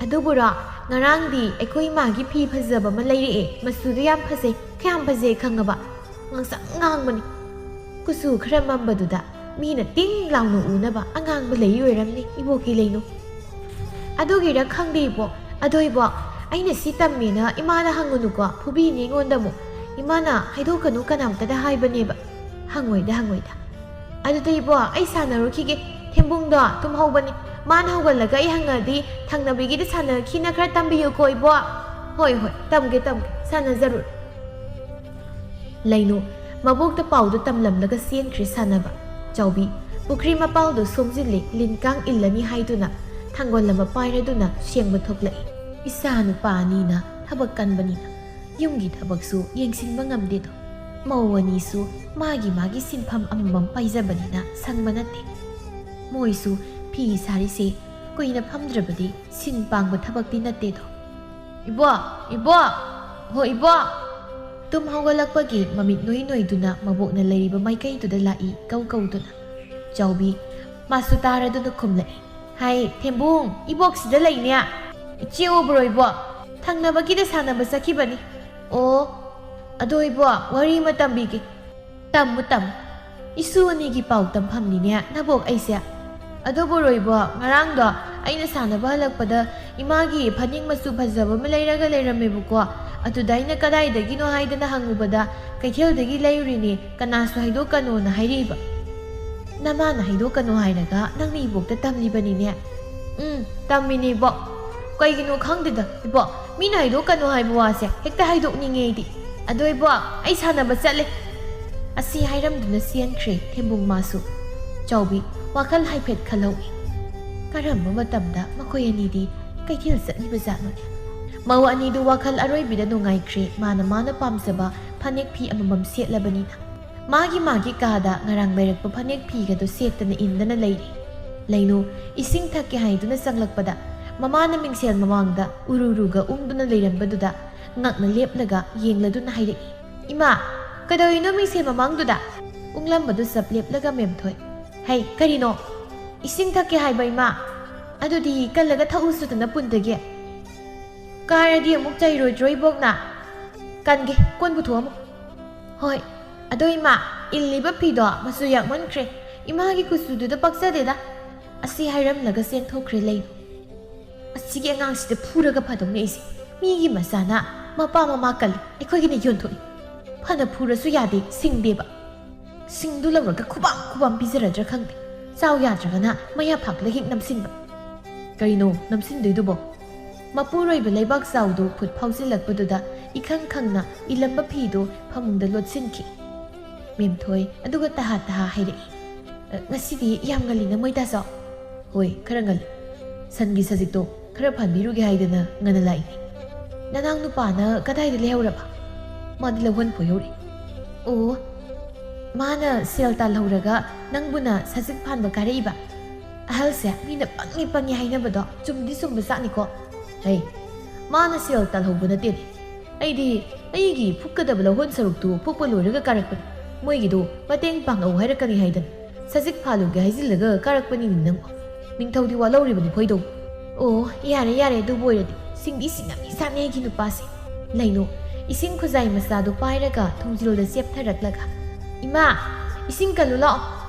"ꯑꯗꯨꯕꯨꯔꯣ, ꯉꯔꯥꯡꯗꯤ ꯑꯩꯈꯣꯏ ꯏꯃꯥꯒꯤ ꯐꯤ ꯐꯖꯕ ꯑꯃ ꯂꯩꯔꯛꯑꯦ꯫ ꯃꯆꯨꯗꯨ ꯌꯥꯝ ꯐꯖꯩ꯫ ꯀꯌꯥꯝ ꯐꯖꯩ ꯈꯪꯉꯕ? ꯉꯥꯡꯁꯪ ꯉꯥꯡꯕꯅꯤ꯫ ꯀꯨꯆꯨ ꯈꯔ ꯃꯝꯕꯗꯨꯗ ꯃꯤꯅ ꯇꯤꯡ ꯂꯥꯎꯅ ꯎꯅꯕ ꯑꯉꯥꯡꯕ ꯂꯩ ꯑꯣꯏꯔꯝꯅꯤ ꯏꯕꯣꯛꯀꯤ ꯂꯩꯅꯨ"꯫ "ꯑꯗꯨꯒꯤꯔ ꯈꯪꯗꯦ ꯏꯕꯣꯛ꯫ ꯑꯗꯣ ꯏꯕꯣꯛ, ꯑꯩꯅ ꯁꯤ ꯇꯝꯃꯦꯅ ꯏꯃꯥꯗ ꯍꯪꯉꯨꯅꯨꯀꯣ, ꯐꯨꯕꯤꯅꯤ ꯑꯩꯉꯣꯟꯗ ꯑꯃꯨꯛ꯫ ꯏꯃꯥꯅ ꯍꯥꯏꯗꯣꯛꯀꯅꯨ ꯀꯅꯥꯝꯇꯗ ꯍꯥꯏꯕꯅꯦꯕ"꯫ "ꯍꯪꯉꯣꯏꯗ, ꯍꯪꯉꯣꯏꯗ꯫ ꯑꯗꯨꯗꯤ ꯏꯕꯣꯛ, ꯑꯩ ꯁꯥꯟꯅꯔꯨꯈꯤꯒꯦ꯫ ꯊꯦꯝꯕꯨꯡꯗꯣ ꯇꯨꯝꯍꯧꯕꯅꯤ꯫ ꯃꯥꯅ ꯍꯧꯒꯠꯂꯒ ꯑꯩ ꯍꯪꯉꯗꯤ ꯊꯪꯅꯕꯒꯤꯗ ꯁꯥꯟꯅꯈꯤꯅ ꯈꯔ ꯇꯝꯕꯤꯌꯨꯀꯣ ꯏꯕꯣꯛ꯫ ꯍꯣꯏ ꯍꯣꯏ, ꯇꯝꯒꯦ ꯇꯝꯒꯦ, ꯁꯥꯟꯅꯖꯔꯨꯔꯣ꯫ ꯂꯩꯅꯨ ꯃꯕꯣꯛꯇ ꯄꯥꯎꯗꯨ ꯇꯝꯂꯝꯂꯒ ꯆꯦꯟꯈ꯭ꯔꯦ ꯁꯥꯟꯅꯕ꯫ ꯆꯥꯎꯕꯤ ꯄꯨꯈ꯭ꯔꯤ ꯃꯄꯥꯜꯗꯨ ꯁꯣꯝꯖꯤꯜꯂꯦ, ꯂꯤꯟ ꯀꯥꯡ ꯏꯜꯂꯅꯤ ꯍꯥꯏꯗꯨꯅ ꯊꯥꯡꯒꯣꯜ ꯑꯃ ꯄꯥꯏꯔꯗꯨꯅ ꯁꯦꯡꯕ ꯊꯣꯛꯂꯛꯏ꯫ ꯏꯆꯥ ꯅꯨꯄꯥ ꯑꯅꯤꯅ ꯊꯕꯛ ꯀꯟꯕꯅꯤꯅ ꯌꯨꯝꯒꯤ ꯊꯕꯛꯁꯨ ꯌꯦꯡꯁꯤꯟꯕ ꯉꯝꯗꯦꯗꯣ꯫ ꯃꯧ ꯑꯅꯤꯁꯨ ꯃꯥꯒꯤ ꯃꯥꯒꯤ ꯁꯤꯟꯐꯝ ꯑꯃꯃꯝ ꯄꯥꯏꯖꯕꯅꯤꯅ ꯁꯪꯕ ꯅꯠꯇꯦ꯫ ꯃꯣꯏꯁꯨ ꯐꯤ ꯁꯥꯔꯤꯁꯦ ꯀꯨꯏꯅ ꯐꯝꯗ꯭ꯔꯕꯗꯤ ꯁꯤꯟ ꯄꯥꯡꯕ ꯊꯕꯛꯇꯤ ꯅꯠꯇꯦꯗꯣ꯫ ꯏꯕꯣꯛ, ꯏꯕꯣꯛ, ꯍꯣ ꯏꯕꯣꯛ꯫ ꯇꯨꯝ ꯍꯧꯒꯠꯂꯛꯄꯒꯤ ꯃꯃꯤꯠ ꯅꯣꯏ ꯅꯣꯏꯗꯨꯅ ꯃꯕꯣꯛꯅ ꯂꯩꯔꯤꯕ ꯃꯥꯏꯀꯩꯗꯨꯗ ꯂꯥꯛꯏ ꯀꯧ ꯀꯧꯗꯨꯅ꯫ ꯆꯥꯎꯕꯤ ꯃꯥꯁꯨ ꯇꯥꯔꯗꯨꯅ ꯈꯨꯝꯂꯛꯏ꯫ ꯍꯥꯏ ꯊꯦꯝꯕꯨꯡ, ꯏꯕꯣꯛꯁꯤꯗ ꯂꯩꯅꯦ꯫ ꯏꯆꯦ ꯎꯕ꯭ꯔꯣ ꯏꯕꯣꯛ? ꯊꯪꯅꯕꯒꯤꯗ ꯁꯥꯟꯅꯕ ꯆꯠꯈꯤꯕꯅꯤ꯫ ꯑꯣ, ꯑꯗꯣ ꯏꯕꯣꯛ, ꯋꯥꯔꯤ ꯑꯃ ꯇꯝꯕꯤꯒꯦ꯫ ꯇꯝꯃꯨ ꯇꯝꯃꯨ꯫ ꯏꯁꯨ ꯑꯅꯤꯒꯤ ꯄꯥꯎ ꯇꯝꯐꯝꯅꯤꯅꯦ ꯅꯕꯣꯛ ꯑꯩꯁꯦ꯫ ꯑꯗꯨꯕꯨ ꯔꯣꯏꯕꯣ, ꯉꯔꯥꯡꯗꯣ ꯑꯩꯅ ꯁꯥꯟꯅꯕ ꯍꯜꯂꯛꯄꯗ ꯏꯃꯥꯒꯤ ꯐꯅꯦꯛ ꯃꯆꯨ ꯐꯖꯕ ꯑꯃ ꯂꯩꯔꯒ ꯂꯩꯔꯝꯃꯦꯕꯀꯣ꯫ ꯑꯗꯨꯗ ꯑꯩꯅ ꯀꯗꯥꯏꯗꯒꯤꯅꯣ ꯍꯥꯏꯗꯅ ꯍꯪꯉꯨꯕꯗ ꯀꯩꯊꯦꯜꯗꯒꯤ ꯂꯩꯔꯨꯔꯤꯅꯦ, ꯀꯅꯥꯁꯨ ꯍꯥꯏꯗꯣꯛꯀꯅꯣꯅ ꯍꯥꯏꯔꯛꯏꯕ꯫ ꯅꯃꯥꯅ ꯍꯥꯏꯗꯣꯛꯀꯅꯣ ꯍꯥꯏꯔꯒ ꯅꯪꯅ ꯏꯕꯣꯛꯇ ꯇꯝꯂꯤꯕꯅꯤꯅꯦ꯫ ꯎꯝ, ꯇꯝꯃꯤꯅꯦ ꯏꯕꯣꯛ꯫ ꯀꯩꯒꯤꯅꯣ ꯈꯪꯗꯦꯗ ꯏꯕꯣꯛ, ꯃꯤꯅ ꯍꯥꯏꯗꯣꯛꯀꯅꯣ ꯍꯥꯏꯕ ꯋꯥꯁꯦ ꯍꯦꯛꯇ ꯍꯥꯏꯗꯣꯛꯅꯤꯡꯉꯦ ꯑꯩꯗꯤ꯫ ꯑꯗꯣ ꯏꯕꯣꯛ, ꯑꯩ ꯁꯥꯟꯅꯕ ꯆꯠꯂꯦ꯫ ꯑꯁꯤ ꯍꯥꯏꯔꯝꯗꯨꯅ ꯆꯦꯟꯈ꯭ꯔꯦ ꯊꯦꯝꯕꯨꯡ ꯃꯥꯁꯨ꯫ ꯆꯥꯎꯕꯤ ꯋꯥꯈꯜ ꯍꯥꯏꯐꯦꯠ ꯈꯜꯍꯧꯏ꯫ ꯀꯔꯝꯕ ꯃꯇꯝꯗ ꯃꯈꯣꯏ ꯑꯅꯤꯗꯤ ꯀꯩꯊꯦꯜ ꯆꯠꯂꯤꯕ ꯖꯥꯠꯅꯣꯅꯦ? ꯃꯧ ꯑꯅꯤꯗꯨ ꯋꯥꯈꯜ ꯑꯔꯣꯏꯕꯤꯗ ꯅꯨꯡꯉꯥꯏꯈ꯭ꯔꯦ, ꯃꯥꯅ ꯃꯥꯅ ꯄꯥꯝꯖꯕ ꯐꯅꯦꯛ ꯐꯤ ꯑꯃꯃꯝ ꯁꯦꯠꯂꯕꯅꯤꯅ꯫ ꯃꯥꯒꯤ ꯃꯥꯒꯤ ꯀꯥꯗ ꯉꯔꯥꯡ ꯂꯩꯔꯛꯄ ꯐꯅꯦꯛ ꯐꯤꯒꯗꯨ ꯁꯦꯠꯇꯅ ꯏꯟꯗꯅ ꯂꯩꯔꯤ꯫ ꯂꯩꯅꯨ ꯏꯁꯤꯡ ꯊꯛꯀꯦ ꯍꯥꯏꯗꯨꯅ ꯆꯪꯂꯛꯄꯗ ꯃꯃꯥꯅ ꯃꯤꯡꯁꯦꯜ ꯃꯃꯥꯡꯗ ꯎꯔꯨꯔꯨꯒ ꯎꯪꯗꯨꯅ ꯂꯩꯔꯝꯕꯗꯨꯗ ꯉꯛꯅ ꯂꯦꯞꯂꯒ ꯌꯦꯡꯂꯗꯨꯅ ꯍꯥꯏꯔꯛꯏ, "ꯏꯃꯥ, ꯀꯩꯗꯧꯔꯤꯅꯣ ꯃꯤꯡꯁꯦꯜ ꯃꯃꯥꯡꯗꯨꯗ?" ꯎꯪꯂꯝꯕꯗꯨ ꯆꯞ ꯂꯦꯞꯂꯒ ꯃꯦꯝꯊꯣꯏ, "ꯍꯩ, ꯀꯔꯤꯅꯣ?" "ꯏꯁꯤꯡ ꯊꯛꯀꯦ ꯍꯥꯏꯕ ꯏꯃꯥ꯫ ꯑꯗꯨꯗꯤ ꯀꯜꯂꯒ ꯊꯛꯎꯁꯨꯗꯅ ꯄꯨꯟꯗꯒꯤ꯫ ꯀꯥꯔꯗꯤ ꯑꯃꯨꯛ ꯆꯩꯔꯣꯏꯗ꯭ꯔꯣ ꯏꯕꯣꯛꯅ?" "ꯀꯟꯒꯦ, ꯀꯣꯟ ꯄꯨꯊꯣꯛꯑꯝꯃꯣ꯫" "ꯍꯣꯏ, ꯑꯗꯣ ꯏꯃꯥ, ꯏꯜꯂꯤꯕ ꯐꯤꯗꯣ ꯃꯆꯨ ꯌꯥꯛꯃꯟꯈ꯭ꯔꯦ꯫ ꯏꯃꯥꯒꯤ ꯀꯨꯆꯨꯗꯨꯗ ꯄꯛꯆꯗꯦꯗ꯫" ꯑꯁꯤ ꯍꯥꯏꯔꯝꯂꯒ ꯆꯦꯟꯊꯣꯛꯈ꯭ꯔꯦ ꯂꯩꯅꯨ꯫ "ꯑꯁꯤꯒꯤ ꯑꯉꯥꯡꯁꯤꯗ ꯐꯨꯔꯒ ꯐꯗꯧꯅꯦ ꯑꯩꯁꯦ꯫ ꯃꯤꯒꯤ ꯃꯆꯥꯅ ꯃꯄꯥ ꯃꯃꯥ ꯀꯜꯂꯤ, ꯑꯩꯈꯣꯏꯒꯤꯅ ꯌꯣꯟꯊꯣꯛꯏ꯫ ꯐꯅ ꯐꯨꯔꯁꯨ ꯌꯥꯗꯦ, ꯁꯤꯡꯗꯦꯕ꯫ ꯁꯤꯡꯗꯨ ꯂꯧꯔꯒ ꯈꯨꯕꯥꯛ ꯈꯨꯕꯥꯛ ꯄꯤꯖꯔꯗ꯭ꯔꯥ ꯈꯪꯗꯦ꯫ ꯆꯥꯎ ꯌꯥꯗ꯭ꯔꯒꯅ ꯃꯌꯥ ꯐꯥꯛꯂ ꯍꯦꯛ ꯅꯝꯁꯤꯟꯕ꯫ ꯀꯔꯤꯅꯣ ꯅꯝꯁꯤꯟꯗꯣꯏꯗꯨꯕꯣ? ꯃꯄꯨꯔꯣꯏꯕ ꯂꯩꯕꯥꯛ ꯆꯥꯎꯗꯨ ꯈꯨꯠ ꯐꯥꯎꯖꯤꯜꯂꯛꯄꯗꯨꯗ ꯏꯈꯪ ꯈꯪꯅ ꯏꯂꯝꯕ ꯐꯤꯗꯨ ꯐꯃꯨꯡꯗ ꯂꯣꯠꯁꯤꯟꯈꯤ꯫ ꯃꯦꯝꯊꯣꯏ ꯑꯗꯨꯒ ꯇꯍꯥ ꯇꯍꯥ ꯍꯥꯏꯔꯛꯏ, "ꯑ, ꯉꯁꯤꯗꯤ ꯌꯥꯝ ꯉꯜꯂꯤꯅ ꯃꯣꯏ ꯇꯥꯆꯧ?" "ꯍꯣꯏ, ꯈꯔ ꯉꯜꯂꯤ꯫ ꯁꯟꯒꯤ ꯁꯖꯤꯛꯇꯣ ꯈꯔ ꯐꯥꯟꯕꯤꯔꯨꯒꯦ ꯍꯥꯏꯗꯅ ꯉꯟꯅ ꯂꯥꯛꯏꯅꯤ꯫ ꯅꯅꯥꯎ ꯅꯨꯄꯥꯅ ꯀꯗꯥꯏꯗ ꯂꯩꯍꯧꯔꯕ?" "ꯃꯥꯗꯤ ꯂꯧꯍꯣꯟ ꯐꯣꯏꯍꯧꯔꯤ꯫" "ꯑꯣ, ꯃꯥꯅ ꯁꯦꯜ ꯇꯥꯜꯍꯧꯔꯒ ꯅꯪꯕꯨꯅ ꯁꯖꯤꯛ ꯐꯥꯟꯕ ꯀꯥꯔꯛꯏꯕ? ꯑꯍꯜꯁꯦ ꯃꯤꯅ ꯄꯪꯉꯤ ꯄꯪꯉꯤ ꯍꯥꯏꯅꯕꯗꯣ ꯆꯨꯝꯗꯤ ꯆꯨꯝꯕ ꯖꯥꯠꯅꯤꯀꯣ?" "ꯍꯩ, ꯃꯥꯅ ꯁꯦꯜ ꯇꯥꯜꯍꯧꯕ ꯅꯠꯇꯦꯅꯦ꯫ ꯑꯩꯗꯤ ꯑꯩꯒꯤ ꯐꯨꯛꯀꯗꯕ ꯂꯧꯍꯣꯟ ꯁꯔꯨꯛꯇꯨ ꯐꯨꯛꯄ ꯂꯣꯏꯔꯒ ꯀꯥꯔꯛꯄꯅꯤ꯫ ꯃꯣꯏꯒꯤꯗꯣ ꯃꯇꯦꯡ ꯄꯥꯡꯉꯛꯎ ꯍꯥꯏꯔꯛꯀꯅꯤ ꯍꯥꯏꯗꯅ ꯁꯖꯤꯛ ꯐꯥꯜꯂꯨꯒꯦ ꯍꯥꯏꯖꯤꯜꯂꯒ ꯀꯥꯔꯛꯄꯅꯤꯅꯦ ꯅꯪꯕꯣ꯫ ꯅꯤꯡꯊꯧꯗꯤ ꯋꯥ ꯂꯧꯔꯤꯕꯅꯤ ꯈꯣꯏꯗꯧ꯫" "ꯑꯣ, ꯌꯥꯔꯦ ꯌꯥꯔꯦ, ꯑꯗꯨꯕꯨ ꯑꯣꯏꯔꯗꯤ꯫ ꯁꯤꯡꯗꯤ ꯁꯤꯡꯉꯝꯃꯤ ꯖꯥꯠꯅꯤ ꯑꯩꯒꯤ ꯅꯨꯄꯥꯁꯦ꯫" ꯂꯩꯅꯨ ꯏꯁꯤꯡ ꯈꯨꯖꯥꯏ ꯃꯆꯥꯗꯨ ꯄꯥꯏꯔꯒ ꯊꯣꯡꯖꯤꯜꯗ ꯆꯦꯞꯊꯔꯛꯂꯒ, "ꯏꯃꯥ, ꯏꯁꯤꯡ ꯀꯜꯂꯨ ꯂꯥꯛꯑꯣ꯫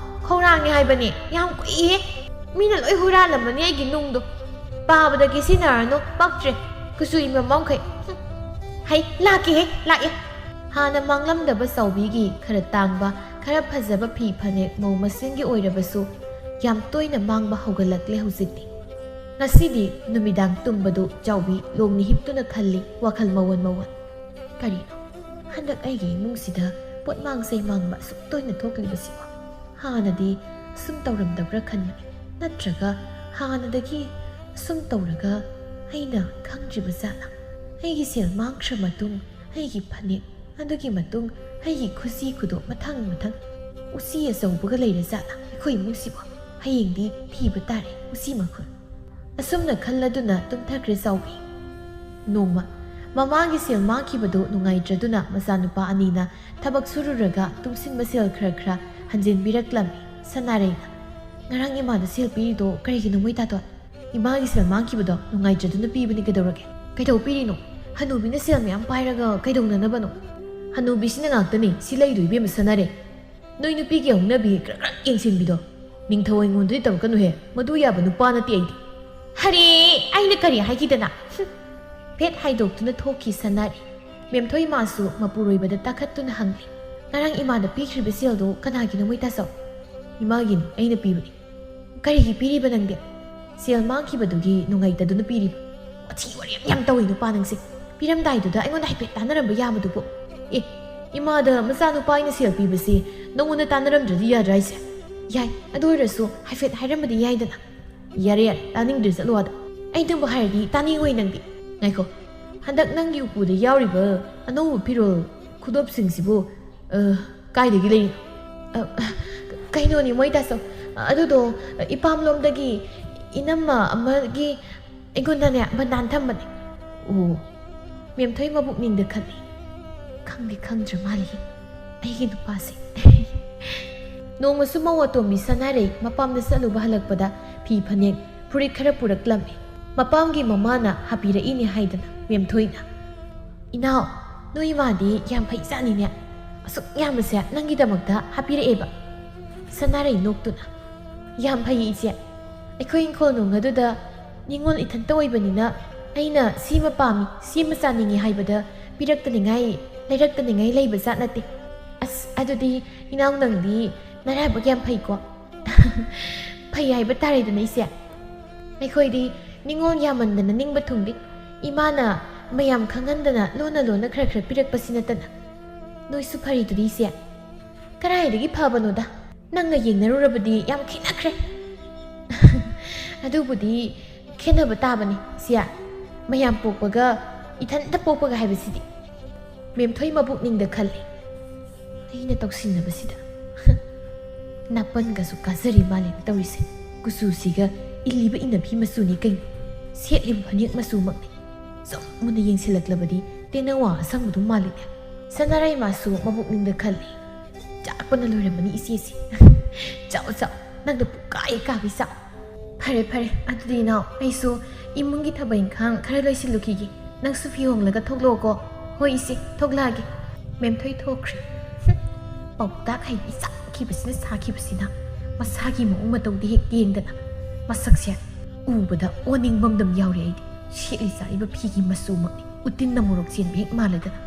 ꯈꯧꯔꯥꯡꯉꯦ ꯍꯥꯏꯕꯅꯦ, ꯌꯥꯝ ꯀꯨꯏꯌꯦ꯫ ꯃꯤꯅ ꯂꯣꯏ ꯍꯨꯔꯥꯜꯂꯝꯃꯅꯤ ꯑꯩꯒꯤ ꯅꯨꯡꯗꯣ꯫ ꯄꯥꯕꯗꯒꯤ ꯁꯤꯖꯤꯟꯅꯔꯅꯨ, ꯄꯛꯇ꯭ꯔꯦ꯫ ꯀꯨꯆꯨ ꯏꯃꯝ ꯃꯝꯈꯩ꯫ ꯍꯨꯝ꯫ ꯍꯩ, ꯂꯥꯛꯀꯦꯍꯦ, ꯂꯥꯛꯑꯦ꯫" ꯍꯥꯟꯅ ꯃꯥꯡꯂꯝꯗꯕ ꯆꯥꯎꯕꯤꯒꯤ ꯈꯔ ꯇꯥꯡꯕ, ꯈꯔ ꯐꯖꯕ ꯐꯤ ꯐꯅꯦꯛ ꯃꯧ ꯃꯁꯦꯟꯒꯤ ꯑꯣꯏꯔꯕꯁꯨ ꯌꯥꯝ ꯇꯣꯏꯅ ꯃꯥꯡꯕ ꯍꯧꯒꯠꯂꯛꯂꯦ ꯍꯧꯖꯤꯛꯇꯤ꯫ ꯉꯁꯤꯗꯤ ꯅꯨꯃꯤꯗꯥꯡ ꯇꯨꯝꯕꯗꯨ ꯆꯥꯎꯕꯤ ꯂꯣꯡꯅ ꯍꯤꯞꯇꯨꯅ ꯈꯜꯂꯤ, ꯋꯥꯈꯜ ꯃꯋꯣꯟ ꯃꯋꯣꯟ꯫ "ꯀꯔꯤꯅꯣ ꯍꯟꯗꯛ ꯑꯩꯒꯤ ꯏꯃꯨꯡꯁꯤꯗ ꯄꯣꯠꯃꯥꯡ ꯆꯩꯃꯥꯡꯕ ꯑꯁꯨꯛ ꯇꯣꯏꯅ ꯊꯣꯛꯂꯤꯕꯁꯤꯕꯣ? ꯍꯥꯟꯅꯗꯤ ꯁꯨꯝ ꯇꯧꯔꯝꯗꯕ꯭ꯔꯥ ꯈꯟꯕꯅꯤ꯫ ꯅꯠꯇ꯭ꯔꯒ ꯍꯥꯟꯅꯗꯒꯤ ꯁꯨꯝ ꯇꯧꯔꯒ ꯑꯩꯅ ꯈꯪꯗ꯭ꯔꯤꯕ ꯖꯥꯠꯂꯥ? ꯑꯩꯒꯤ ꯁꯦꯜ ꯃꯥꯡꯈ꯭ꯔ ꯃꯇꯨꯡ, ꯑꯩꯒꯤ ꯐꯅꯦꯛ, ꯑꯗꯨꯒꯤ ꯃꯇꯨꯡ ꯑꯩꯒꯤ ꯈꯨꯖꯤ ꯈꯨꯗꯣꯞ ꯃꯊꯪ ꯃꯊꯪ꯫ ꯎꯆꯤ ꯑꯆꯧꯕꯒ ꯂꯩꯔ ꯖꯥꯠꯂꯥ ꯑꯩꯈꯣꯏ ꯏꯃꯨꯡꯁꯤꯕꯣ? ꯍꯌꯦꯡꯗꯤ ꯊꯤꯕ ꯇꯥꯔꯦ ꯎꯆꯤ ꯃꯈꯨꯟ꯫" ꯑꯁꯨꯝꯅ ꯈꯜꯂꯗꯨꯅ ꯇꯨꯝꯊꯈ꯭ꯔꯦ ꯆꯥꯎꯕꯤ꯫ ꯅꯣꯡꯃ ꯃꯃꯥꯒꯤ ꯁꯦꯜ ꯃꯥꯡꯈꯤꯕꯗꯨ ꯅꯨꯡꯉꯥꯏꯇ꯭ꯔꯗꯨꯅ ꯃꯆꯥꯅꯨꯄꯥ ꯑꯅꯤꯅ ꯊꯕꯛ ꯁꯨꯔꯨꯔꯒ ꯇꯨꯡꯁꯤꯟꯕ ꯁꯦꯜ ꯈꯔ ꯈꯔ ꯍꯟꯖꯤꯟꯕꯤꯔꯛꯂꯝꯃꯤ ꯁꯅꯥꯔꯩꯅ꯫ "ꯉꯔꯥꯡ ꯏꯃꯥꯗ ꯁꯦꯜ ꯄꯤꯔꯤꯗꯣ ꯀꯔꯤꯒꯤꯅꯣ ꯃꯣꯏ ꯇꯥꯇꯣꯟ?" "ꯏꯃꯥꯒꯤ ꯁꯦꯜ ꯃꯥꯡꯈꯤꯕꯗꯣ ꯅꯨꯡꯉꯥꯏꯇ꯭ꯔꯗꯨꯅ ꯄꯤꯕꯅꯤ, ꯀꯩꯗꯧꯔꯒꯦ?" "ꯀꯩꯗꯧ ꯄꯤꯔꯤꯅꯣ? ꯍꯅꯨꯕꯤꯅ ꯁꯦꯜ ꯃꯌꯥꯝ ꯄꯥꯏꯔꯒ ꯀꯩꯗꯧꯅꯅꯕꯅꯣ?" "ꯍꯅꯨꯕꯤꯁꯤꯅ ꯉꯥꯛꯇꯅꯤ ꯁꯤ ꯂꯩꯗꯣ ꯏꯕꯦꯝꯃ ꯁꯅꯥꯔꯩ꯫ ꯅꯣꯏ ꯅꯨꯄꯤꯒꯤ ꯍꯧꯅꯕꯤ ꯈꯔ ꯈꯔ ꯌꯦꯡꯁꯤꯟꯕꯤꯗꯣ꯫ ꯅꯤꯡꯊꯧ ꯑꯩꯉꯣꯟꯗꯗꯤ ꯇꯧꯔꯛꯀꯅꯨꯍꯦ, ꯃꯗꯨ ꯌꯥꯕ ꯅꯨꯄꯥ ꯅꯠꯇꯦ ꯑꯩꯗꯤ꯫" "ꯍꯔꯦ, ꯑꯩꯅ ꯀꯔꯤ ꯍꯥꯏꯈꯤꯗꯅ?" ꯍꯨꯝ꯫ ꯐꯦꯠ ꯍꯥꯏꯗꯣꯛꯇꯨꯅ ꯊꯣꯛꯈꯤ ꯁꯅꯥꯔꯩ꯫ ꯃꯦꯝꯊꯣꯏ ꯃꯥꯁꯨ ꯃꯄꯨꯔꯣꯏꯕꯗ ꯇꯥꯈꯠꯇꯨꯅ ꯍꯪꯂꯤ, "ꯉꯔꯥꯡ ꯏꯃꯥꯗ ꯄꯤꯈ꯭ꯔꯤꯕ ꯁꯦꯜꯗꯣ ꯀꯅꯥꯒꯤꯅꯣ ꯃꯣꯏ ꯇꯥꯆꯧ?" "ꯏꯃꯥꯒꯤꯅꯤ, ꯑꯩꯅ ꯄꯤꯕꯅꯤ꯫ "ꯀꯔꯤꯒꯤ ꯄꯤꯔꯤꯕ ꯅꯪꯗꯤ? ꯁꯦꯜ ꯃꯥꯡꯈꯤꯕꯗꯨꯒꯤ ꯅꯨꯡꯉꯥꯏꯇꯗꯨꯅ ꯄꯤꯔꯤꯕ? ꯋꯥꯊꯤ ꯋꯥꯔꯦꯝ ꯌꯥꯝ ꯇꯧꯏ ꯅꯨꯄꯥ ꯅꯪꯁꯦ꯫ ꯄꯤꯔꯝꯗꯥꯏꯗꯨꯗ ꯑꯩꯉꯣꯟꯗ ꯍꯥꯏꯐꯦꯠ ꯇꯥꯟꯅꯔꯝꯕ ꯌꯥꯕꯗꯨꯕꯨ꯫ ꯑꯦ, ꯏꯃꯥꯗ ꯃꯆꯥꯅꯨꯄꯥ ꯑꯩꯅ ꯁꯦꯜ ꯄꯤꯕꯁꯤ ꯅꯉꯣꯟꯗ ꯇꯥꯟꯅꯔꯝꯗ꯭ꯔꯗꯤ ꯌꯥꯗ꯭ꯔꯥ ꯍꯥꯏꯁꯦ? ꯌꯥꯏ, ꯑꯗꯨ ꯑꯣꯏꯔꯁꯨ ꯍꯥꯏꯐꯦꯠ ꯍꯥꯏꯔꯝꯕꯗꯤ ꯌꯥꯏꯗꯅ꯫ ꯌꯥꯔꯦ ꯌꯥꯔꯦ, ꯇꯥꯅꯤꯡꯗ꯭ꯔꯦ, ꯆꯠꯂꯣ ꯑꯗ꯫ ꯑꯩꯅꯕꯨ ꯍꯥꯏꯔꯗꯤ ꯇꯥꯅꯤꯡꯉꯣꯏ ꯅꯪꯗꯤ꯫ ꯉꯥꯏꯈꯣ, ꯍꯟꯗꯛ ꯅꯪꯒꯤ ꯎꯄꯨꯗ ꯌꯥꯎꯔꯤꯕ ꯑꯅꯧꯕ ꯐꯤꯔꯣꯜ ꯈꯨꯗꯣꯞꯁꯤꯡꯁꯤꯕꯨ, ꯑ, ꯀꯥꯏꯗꯒꯤ ꯂꯩꯔꯤꯅꯣ?" "ꯑ, ꯀꯩꯅꯣꯅꯦ ꯃꯣꯏ ꯇꯥꯆꯧ, ꯑꯗꯨꯗꯣ ꯏꯄꯥꯝꯂꯣꯝꯗꯒꯤ ꯏꯅꯝꯃ ꯑꯃꯒꯤ ꯑꯩꯉꯣꯟꯗꯅꯦ ꯕꯟꯗꯥꯟ ꯊꯝꯕꯅꯦ꯫" ꯑꯣ, ꯃꯦꯝꯊꯣꯏ ꯃꯕꯨꯛꯅꯤꯡꯗ ꯈꯜꯂꯤ, "ꯈꯪꯗꯤ ꯈꯪꯗ꯭ꯔ ꯃꯥꯜꯂꯤ ꯑꯩꯒꯤ ꯅꯨꯄꯥꯁꯦ꯫" ꯅꯣꯡꯃꯁꯨ ꯃꯧ ꯑꯇꯣꯝꯕꯤ ꯁꯅꯥꯔꯩ ꯃꯄꯥꯝꯗ ꯆꯠꯂꯨꯕ ꯍꯜꯂꯛꯄꯗ ꯐꯤ ꯐꯅꯦꯛ ꯐꯨꯔꯤꯠ ꯈꯔ ꯄꯨꯔꯛꯂꯝꯃꯤ꯫ ꯃꯄꯥꯝꯒꯤ ꯃꯃꯥꯅ ꯍꯥꯞꯄꯤꯔꯛꯏꯅꯦ ꯍꯥꯏꯗꯅ ꯃꯦꯝꯊꯣꯏꯅ꯫ "ꯏꯅꯥꯎ, ꯅꯣꯏ ꯏꯃꯥꯗꯤ ꯌꯥꯝ ꯐꯩꯖꯥꯠꯅꯤꯅꯦ꯫ ꯑꯁꯨꯛ ꯌꯥꯝꯕꯁꯦ ꯅꯪꯒꯤꯗꯃꯛꯇ ꯍꯥꯞꯄꯤꯔꯛꯑꯦꯕ꯫" ꯁꯅꯥꯔꯩ ꯅꯣꯛꯇꯨꯅ, "ꯌꯥꯝ ꯐꯩ ꯏꯆꯦ꯫ ꯑꯩꯈꯣꯏ ꯏꯪꯈꯣꯜ ꯅꯨꯡ ꯑꯗꯨꯗ ꯅꯤꯉꯣꯜ ꯏꯊꯟꯇ ꯑꯣꯏꯕꯅꯤꯅ ꯑꯩꯅ ꯁꯤꯃ ꯄꯥꯝꯃꯤ, ꯁꯤꯃ ꯆꯥꯅꯤꯡꯉꯤ ꯍꯥꯏꯕꯗ ꯄꯤꯔꯛꯇꯅꯤꯡꯉꯥꯏ, ꯂꯩꯔꯛꯇꯅꯤꯡꯉꯥꯏ ꯂꯩꯕ ꯖꯥꯠ ꯅꯠꯇꯦ꯫ ꯑꯁ, ꯑꯗꯨꯗꯤ ꯏꯅꯥꯎ ꯅꯪꯗꯤ ꯅꯔꯥꯏꯕꯛ ꯌꯥꯝ ꯐꯩꯀꯣ꯫" "ꯐꯩ ꯍꯥꯏꯕ ꯇꯥꯔꯦꯗꯅ ꯏꯆꯦ꯫ ꯑꯩꯈꯣꯏꯗꯤ ꯅꯤꯉꯣꯜ ꯌꯥꯝꯃꯟꯗꯅ ꯅꯤꯡꯕ ꯊꯨꯡꯗꯦ꯫ ꯏꯃꯥꯅ ꯃꯌꯥꯝ ꯈꯪꯍꯟꯗꯅ ꯂꯣꯟꯅ ꯂꯣꯟꯅ ꯈꯔ ꯈꯔ ꯄꯤꯔꯛꯄꯁꯤ ꯅꯠꯇꯅ꯫ ꯅꯣꯏꯁꯨ ꯐꯔꯤꯗꯨꯗꯤ ꯏꯆꯦ꯫" "ꯀꯗꯥꯏꯗꯒꯤ ꯐꯕꯅꯣꯗ, ꯅꯪꯒ ꯌꯦꯡꯅꯔꯨꯔꯕꯗꯤ ꯌꯥꯝ ꯈꯦꯠꯅꯈ꯭ꯔꯦ꯫" "ꯑꯗꯨꯕꯨꯗꯤ ꯈꯦꯠꯅꯕ ꯇꯥꯕꯅꯤ ꯏꯆꯦ, ꯃꯌꯥꯝ ꯄꯣꯛꯄꯒ ꯏꯊꯟꯇ ꯄꯣꯛꯄꯒ ꯍꯥꯏꯕꯁꯤꯗꯤ꯫" ꯃꯦꯝꯊꯣꯏ ꯃꯕꯨꯛꯅꯤꯡꯗ ꯈꯜꯂꯤ, "ꯑꯩꯅ ꯇꯧꯁꯤꯟꯅꯕꯁꯤꯗ ꯅꯥꯄꯟꯒꯁꯨ ꯀꯥꯖꯔꯤ ꯃꯥꯜꯂꯦꯅ ꯇꯧꯔꯤꯁꯦ꯫ ꯀꯨꯆꯨꯁꯤꯒ ꯏꯜꯂꯤꯕ ꯏꯟꯅꯐꯤ ꯃꯆꯨꯅꯤ ꯀꯩꯅꯣ, ꯁꯦꯠꯂꯤꯕ ꯐꯅꯦꯛ ꯃꯆꯨꯃꯛꯅꯤ꯫ ꯁꯨꯝ ꯃꯨꯟꯅ ꯌꯦꯡꯁꯤꯜꯂꯛꯂꯕꯗꯤ ꯇꯦꯅꯋꯥ ꯑꯁꯪꯕꯗꯨ ꯃꯥꯜꯂꯤꯅꯦ꯫" ꯁꯅꯥꯔꯩꯃꯥꯁꯨ ꯃꯕꯨꯛꯅꯤꯡꯗ ꯈꯜꯂꯤ, "ꯆꯥꯛꯄꯅ ꯂꯣꯏꯔꯝꯃꯅꯤ ꯏꯆꯦꯁꯤ꯫ ꯆꯥꯎ ꯆꯥꯎ, ꯅꯪꯗ ꯄꯨꯀꯥꯏ ꯀꯥꯕꯤ ꯆꯥꯎ꯫" "ꯐꯔꯦ ꯐꯔꯦ, ꯑꯗꯨꯗꯤ ꯏꯅꯥꯎ, ꯑꯩꯁꯨ ꯏꯃꯨꯡꯒꯤ ꯊꯕꯛ ꯏꯪꯈꯥꯡ ꯈꯔ ꯂꯣꯏꯁꯤꯜꯂꯨꯈꯤꯒꯦ꯫ ꯅꯪꯁꯨ ꯐꯤ ꯍꯣꯡꯂꯒ ꯊꯣꯛꯂꯛꯑꯣꯀꯣ꯫" "ꯍꯣꯏ ꯏꯆꯦ, ꯊꯣꯛꯂꯛꯑꯒꯦ꯫" ꯃꯦꯝꯊꯣꯏ ꯊꯣꯛꯈ꯭ꯔꯦ꯫ ꯍꯨꯝ, ꯄꯥꯎꯇꯥꯛ ꯍꯩꯕꯤ ꯁꯥꯈꯤꯕꯁꯤꯅ ꯁꯥꯈꯤꯕꯁꯤꯅ ꯃꯁꯥꯒꯤ ꯃꯑꯣꯡ ꯃꯇꯧꯗꯤ ꯍꯦꯛ ꯌꯦꯡꯗꯅ꯫ ꯃꯁꯛꯁꯦ ꯎꯕꯗ ꯑꯣꯅꯤꯡꯕ ꯑꯃꯗꯝ ꯌꯥꯎꯔꯦ ꯑꯩꯗꯤ꯫ ꯁꯦꯠꯂꯤ ꯆꯥꯔꯤꯕ ꯐꯤꯒꯤ ꯃꯆꯨꯃꯛꯅꯤ ꯎꯇꯤꯟꯅ ꯃꯣꯔꯣꯛ ꯆꯦꯟꯕ ꯍꯦꯛ ꯃꯥꯜꯂꯗꯅ꯫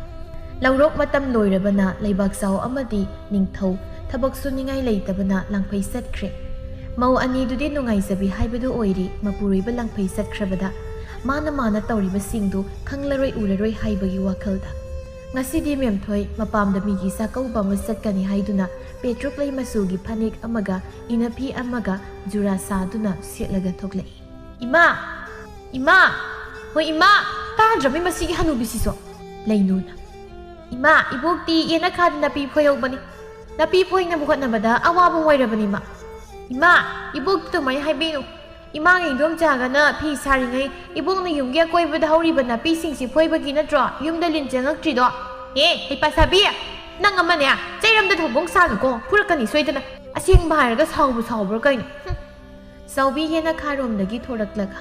ꯂꯧꯔꯣꯛ ꯃꯇꯝ ꯂꯣꯏꯔꯕꯅ ꯂꯩꯕꯥꯛ ꯆꯥꯎ ꯑꯃꯗꯤ ꯅꯤꯡꯊꯧ ꯊꯕꯛ ꯁꯨꯅꯤꯡꯉꯥꯏ ꯂꯩꯇꯕꯅ ꯂꯥꯡꯐꯩ ꯆꯠꯈ꯭ꯔꯦ꯫ ꯃꯧ ꯑꯅꯤꯗꯨꯗꯤ ꯅꯨꯡꯉꯥꯏꯖꯕꯤ ꯍꯥꯏꯕꯗꯨ ꯑꯣꯏꯔꯤ, ꯃꯄꯨꯔꯣꯏꯕ ꯂꯪꯐꯩ ꯆꯠꯈ꯭ꯔꯕꯗ ꯃꯥꯅ ꯃꯥꯅ ꯇꯧꯔꯤꯕꯁꯤꯡꯗꯨ ꯈꯪꯂꯔꯣꯏ ꯎꯔꯔꯣꯏ ꯍꯥꯏꯕꯒꯤ ꯋꯥꯈꯜꯗ꯫ ꯉꯁꯤꯗꯤ ꯃꯦꯝꯊꯣꯏ ꯃꯄꯥꯝꯗ ꯃꯤꯒꯤ ꯆꯥꯛꯀꯧꯕ ꯑꯃ ꯆꯠꯀꯅꯤ ꯍꯥꯏꯗꯨꯅ ꯄꯦꯇ꯭ꯔꯨꯛ ꯂꯩ ꯃꯆꯨꯒꯤ ꯐꯅꯦꯛ ꯑꯃꯒ ꯏꯅꯐꯤ ꯑꯃꯒ ꯖꯨꯔꯥ ꯁꯥꯗꯨꯅ ꯁꯦꯠꯂꯒ ꯊꯣꯛꯂꯛꯏ꯫ "ꯏꯃꯥ! ꯏꯃꯥ! ꯍꯣꯏ ꯏꯃꯥ!" ꯇꯥꯗ꯭ꯔꯕꯤ ꯃꯁꯤꯒꯤ ꯍꯅꯨꯕꯤꯁꯤꯁꯨ꯫ ꯂꯩꯅꯨꯅ, "ꯏꯃꯥ, ꯏꯕꯣꯛꯇꯤ ꯌꯦꯅꯈꯥꯗ ꯅꯥꯄꯤ ꯐꯣꯏꯍꯧꯕꯅꯤ꯫ ꯅꯥꯄꯤ ꯐꯣꯏꯅꯕ ꯍꯣꯠꯅꯕꯗ ꯑꯋꯥꯕ ꯑꯣꯏꯔꯕꯅꯤ ꯏꯃꯥ꯫ ꯏꯃꯥ, ꯏꯕꯣꯛꯇ ꯑꯗꯨꯃꯥꯏꯅ ꯍꯥꯏꯕꯤꯅꯨ꯫ ꯏꯃꯥꯒ ꯏꯟꯗꯣꯝꯆꯥꯒꯅ ꯐꯤ ꯁꯥꯔꯤꯉꯩ ꯏꯕꯣꯛꯅ ꯌꯨꯝꯒꯤ ꯑꯀꯣꯏꯕꯗ ꯍꯧꯔꯤꯕ ꯅꯥꯄꯤꯁꯤꯡꯁꯤ ꯐꯣꯏꯕꯒꯤ ꯅꯠꯇ꯭ꯔꯣ ꯌꯨꯝꯗ ꯂꯤꯟ ꯆꯪꯉꯛꯇ꯭ꯔꯤꯗꯣ? ꯍꯦ, ꯍꯩꯄꯥ ꯁꯥꯕꯤ! ꯅꯪ ꯑꯃꯅꯦ, ꯆꯩꯔꯝꯗ ꯊꯧꯕꯣꯡ ꯁꯥꯅꯨꯀꯣ, ꯐꯨꯔꯛꯀꯅꯤ ꯁꯣꯏꯗꯅ꯫ ꯑꯁꯦꯡꯕ ꯍꯥꯏꯔꯒ ꯁꯥꯎꯕꯨ ꯁꯥꯎꯕ꯭ꯔꯥ ꯀꯩꯅꯣ? ꯍꯨꯝ꯫ ꯆꯥꯎꯕꯤ ꯌꯦꯅꯈꯥꯔꯣꯝꯗꯒꯤ ꯊꯣꯔꯛꯂꯒ,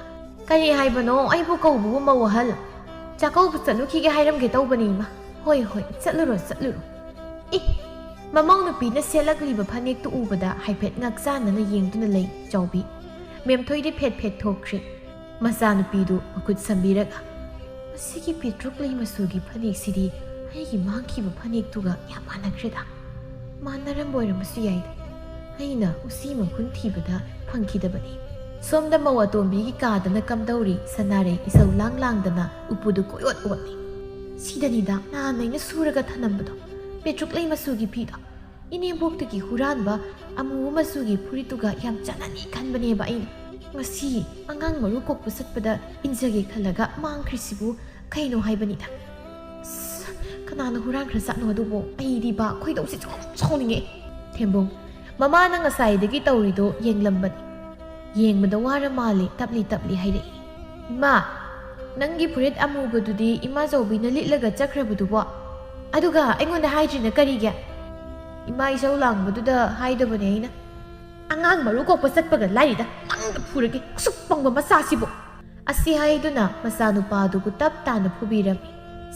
"ꯀꯔꯤ ꯍꯥꯏꯕꯅꯣ? ꯑꯩꯕꯨ ꯀꯧꯕꯕꯨ ꯃꯧ ꯑꯍꯜ? ꯆꯥꯛꯀꯧꯕ ꯆꯠꯂꯨꯈꯤꯒꯦ ꯍꯥꯏꯔꯝꯒꯦ ꯇꯧꯕꯅꯤ ꯏꯃꯥ꯫ ꯍꯣꯏ, ꯍꯣꯏ, ꯆꯠꯂꯨꯔꯣ, ꯆꯠꯂꯨꯔꯣ꯫" ꯏ! ꯃꯃꯧ ꯅꯨꯄꯤꯅ ꯁꯦꯠꯂꯛꯂꯤꯕ ꯐꯅꯦꯛꯇꯨ ꯎꯕꯗ ꯍꯥꯏꯐꯦꯠ ꯉꯛꯆꯥꯟꯅꯅ ꯌꯦꯡꯗꯨꯅ ꯂꯩ ꯆꯥꯎꯕꯤ꯫ ꯃꯦꯝꯊꯣꯏꯗꯤ ꯐꯦꯠ ꯐꯦꯠ ꯊꯣꯛꯈ꯭ꯔꯦ꯫ ꯃꯆꯥꯅꯨꯄꯤꯗꯨ ꯃꯈꯨꯠ ꯁꯝꯕꯤꯔꯒ, "ꯃꯁꯤꯒꯤ ꯄꯦꯇ꯭ꯔꯨꯛ ꯂꯩ ꯃꯆꯨꯒꯤ ꯐꯅꯦꯛꯁꯤꯗꯤ ꯑꯩꯒꯤ ꯃꯥꯡꯈꯤꯕ ꯐꯅꯦꯛꯇꯨꯒ ꯌꯥꯝ ꯃꯥꯟꯅꯈ꯭ꯔꯦꯗ꯫ ꯃꯥꯟꯅꯔꯝꯕ ꯑꯣꯏꯔꯝꯕꯁꯨ ꯌꯥꯏꯗ꯫ ꯑꯩꯅ ꯎꯆꯤ ꯃꯈꯨꯟ ꯊꯤꯕꯗ ꯐꯪꯈꯤꯗꯕꯅꯤ꯫" ꯁꯣꯝꯗ ꯃꯧ ꯑꯇꯣꯝꯕꯤꯒꯤ ꯀꯥꯗꯅ ꯀꯝꯗꯧꯔꯤ ꯁꯅꯥꯔꯩ ꯏꯁꯧ ꯂꯥꯡ ꯂꯥꯡꯗꯅ ꯎꯄꯨꯗꯨ ꯀꯣꯏꯑꯣꯠ ꯑꯣꯠꯂꯤ꯫ "ꯁꯤꯗꯅꯤꯗ ꯅꯍꯥꯟ ꯑꯩꯅ ꯁꯨꯔꯒ ꯊꯅꯝꯕꯗꯣ, ꯄꯦꯇ꯭ꯔꯨꯛ ꯂꯩ ꯃꯆꯨꯒꯤ ꯐꯤꯗꯣ꯫ ꯏꯅꯦꯝꯕꯣꯛꯇꯒꯤ ꯍꯨꯔꯥꯟꯕ ꯑꯃꯨꯕ ꯃꯆꯨꯒꯤ ꯐꯨꯔꯤꯠꯇꯨꯒ ꯌꯥꯝ ꯆꯥꯟꯅꯅꯤ ꯈꯟꯕꯅꯦꯕ ꯑꯩꯅ꯫ ꯉꯁꯤ ꯑꯉꯥꯡ ꯃꯔꯨ ꯀꯣꯛꯄ ꯆꯠꯄꯗ ꯏꯟꯖꯒꯦ ꯈꯜꯂꯒ ꯃꯥꯡꯈ꯭ꯔꯤꯁꯤꯕꯨ ꯀꯩꯅꯣ ꯍꯥꯏꯕꯅꯤꯗ꯫ ꯑꯁ, ꯀꯅꯥꯅ ꯍꯨꯔꯥꯟꯈ꯭ꯔꯖꯥꯠꯅꯣ ꯑꯗꯨꯕꯨ? ꯑꯩꯗꯤꯕ ꯈꯣꯏꯗꯧꯁꯤ ꯁꯨꯝ ꯁꯥꯎꯅꯤꯡꯉꯦ꯫" ꯊꯦꯝꯕꯨꯡ, ꯃꯃꯥꯅ ꯉꯁꯥꯏꯗꯒꯤ ꯇꯧꯔꯤꯗꯣ ꯌꯦꯡꯂꯝꯕꯅꯤ꯫ ꯌꯦꯡꯕꯗ ꯋꯥꯔ ꯃꯥꯜꯂꯦ, ꯇꯞꯂꯤ ꯇꯞꯂꯤ ꯍꯥꯏꯔꯛꯏ꯫ "ꯏꯃꯥ, ꯅꯪꯒꯤ ꯐꯨꯔꯤꯠ ꯑꯃꯨꯕꯗꯨꯗꯤ ꯏꯃꯥ ꯆꯧꯕꯤꯅ ꯂꯤꯠꯂꯒ ꯆꯠꯈ꯭ꯔꯕꯗꯨꯕꯣ? ꯑꯗꯨꯒ ꯑꯩꯉꯣꯟꯗ ꯍꯥꯏꯗ꯭ꯔꯤꯅ ꯀꯔꯤꯒꯤ?" "ꯏꯃꯥ ꯏꯁꯧ ꯂꯥꯡꯕꯗꯨꯗ ꯍꯥꯏꯗꯕꯅꯦ ꯑꯩꯅ꯫" "ꯑꯉꯥꯡ ꯃꯔꯨ ꯀꯣꯛꯄ ꯆꯠꯄꯒ ꯂꯥꯏꯔꯤꯗ, ꯅꯪꯗ ꯐꯨꯔꯒꯦ, ꯑꯁꯨꯛ ꯄꯪꯕ ꯃꯆꯥꯁꯤꯕꯨ!" ꯑꯁꯤ ꯍꯥꯏꯗꯨꯅ ꯃꯆꯥꯅꯨꯄꯥꯗꯨ ꯇꯞ ꯇꯥꯅ ꯐꯨꯕꯤꯔꯝꯃꯤ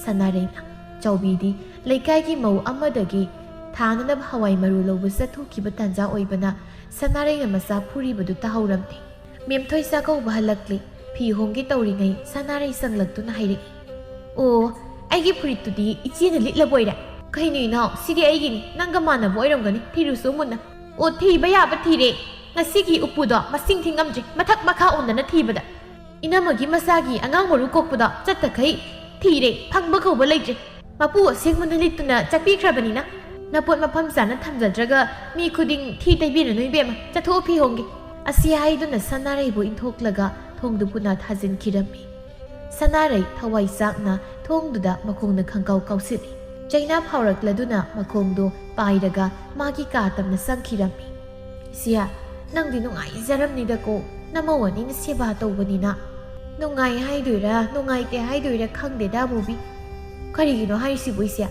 ꯁꯅꯥꯔꯩꯅ꯫ ꯆꯥꯎꯕꯤꯗꯤ ꯂꯩꯀꯥꯏꯒꯤ ꯃꯧ ꯑꯃꯗꯒꯤ ꯊꯥꯅꯅꯕ ꯍꯋꯥꯏ ꯃꯔꯨ ꯂꯧꯕ ꯆꯠꯊꯣꯛꯈꯤꯕ ꯇꯥꯟꯖꯥ ꯑꯣꯏꯕꯅ ꯁꯅꯥꯔꯩꯅ ꯃꯆꯥ ꯐꯨꯔꯤꯕꯗꯨ ꯇꯥꯍꯧꯔꯝꯗꯦ꯫ ꯃꯦꯝꯊꯣꯏ ꯆꯥꯛꯀꯧꯕ ꯍꯜꯂꯛꯂꯦ꯫ ꯐꯤ ꯍꯣꯡꯒꯦ ꯇꯧꯔꯤꯉꯩ ꯁꯅꯥꯔꯩ ꯆꯪꯂꯛꯇꯨꯅ ꯍꯥꯏꯔꯛꯏ, "ꯑꯣ, ꯑꯩꯒꯤ ꯐꯨꯔꯤꯠꯇꯨꯗꯤ ꯏꯆꯦꯅ ꯂꯤꯠꯂꯕꯣꯏꯔꯦ?" "ꯀꯩꯅꯣ ꯏꯅꯥꯎ, ꯁꯤꯗꯤ ꯑꯩꯒꯤꯅꯤ, ꯅꯪꯒ ꯃꯥꯟꯅꯕ ꯑꯣꯏꯔꯝꯒꯅꯤ, ꯊꯤꯔꯨꯁꯨ ꯃꯨꯟꯅ꯫" "ꯑꯣ, ꯊꯤꯕ ꯌꯥꯕ ꯊꯤꯔꯦ꯫ ꯉꯁꯤꯒꯤ ꯎꯄꯨꯗꯣ ꯃꯁꯤꯡ ꯊꯤꯉꯝꯗ꯭ꯔꯦ, ꯃꯊꯛ ꯃꯈꯥ ꯑꯣꯟꯗꯅ ꯊꯤꯕꯗ꯫ ꯏꯅꯝꯃꯒꯤ ꯃꯆꯥꯒꯤ ꯑꯉꯥꯡ ꯃꯔꯨ ꯀꯣꯛꯄꯗꯣ ꯆꯠꯇꯈꯩ ꯊꯤꯔꯦ, ꯐꯪꯕ ꯀꯧꯕ ꯂꯩꯇ꯭ꯔꯦ꯫ ꯃꯄꯨ ꯑꯁꯦꯡꯕꯅ ꯂꯤꯠꯇꯨꯅ ꯆꯠꯄꯤꯈ꯭ꯔꯕꯅꯤꯅ꯫ ꯅꯄꯣꯠ ꯃꯐꯝ ꯆꯥꯅ ꯊꯝꯖꯗ꯭ꯔꯒ ꯃꯤ ꯈꯨꯗꯤꯡ ꯊꯤ ꯇꯩꯕꯤꯔꯅꯨ ꯏꯕꯦꯝꯃ, ꯆꯠꯊꯣꯛꯑꯣ ꯐꯤ ꯍꯣꯡꯒꯦ꯫ ꯑꯁꯤ ꯍꯥꯏꯗꯨꯅ ꯁꯅꯥꯔꯩꯕꯨ ꯏꯟꯊꯣꯛꯂꯒ ꯊꯣꯡꯗꯨ ꯄꯨꯅ ꯊꯥꯖꯤꯟꯈꯤꯔꯝꯃꯤ꯫ ꯁꯅꯥꯔꯩ ꯊꯋꯥꯏ ꯆꯥꯛꯅ ꯊꯣꯡꯗꯨꯗ ꯃꯈꯣꯡꯅ ꯈꯪꯀꯥꯎ ꯀꯥꯎꯁꯤꯜꯂꯤ꯫ ꯆꯩꯅꯥ ꯐꯥꯎꯔꯛꯂꯗꯨꯅ ꯃꯈꯣꯡꯗꯨ ꯄꯥꯏꯔꯒ ꯃꯥꯒꯤ ꯀꯥ ꯇꯝꯅ ꯆꯪꯈꯤꯔꯝꯃꯤ꯫ "ꯏꯆꯦ, ꯅꯪꯗꯤ ꯅꯨꯡꯉꯥꯏꯖꯔꯝꯅꯤꯗꯀꯣ, ꯅꯃꯧ ꯑꯅꯤꯅ ꯁꯦꯕꯥ ꯇꯧꯕꯅꯤꯅ꯫" "ꯅꯨꯡꯉꯥꯏ ꯍꯥꯏꯗꯣꯏꯔꯥ ꯅꯨꯡꯉꯥꯏꯇꯦ ꯍꯥꯏꯗꯣꯏꯔꯥ ꯈꯪꯗꯦꯗ ꯑꯃꯨꯕꯤ꯫ ꯀꯔꯤꯒꯤꯅꯣ ꯍꯥꯏꯔꯤꯁꯤꯕꯨ ꯏꯆꯦ?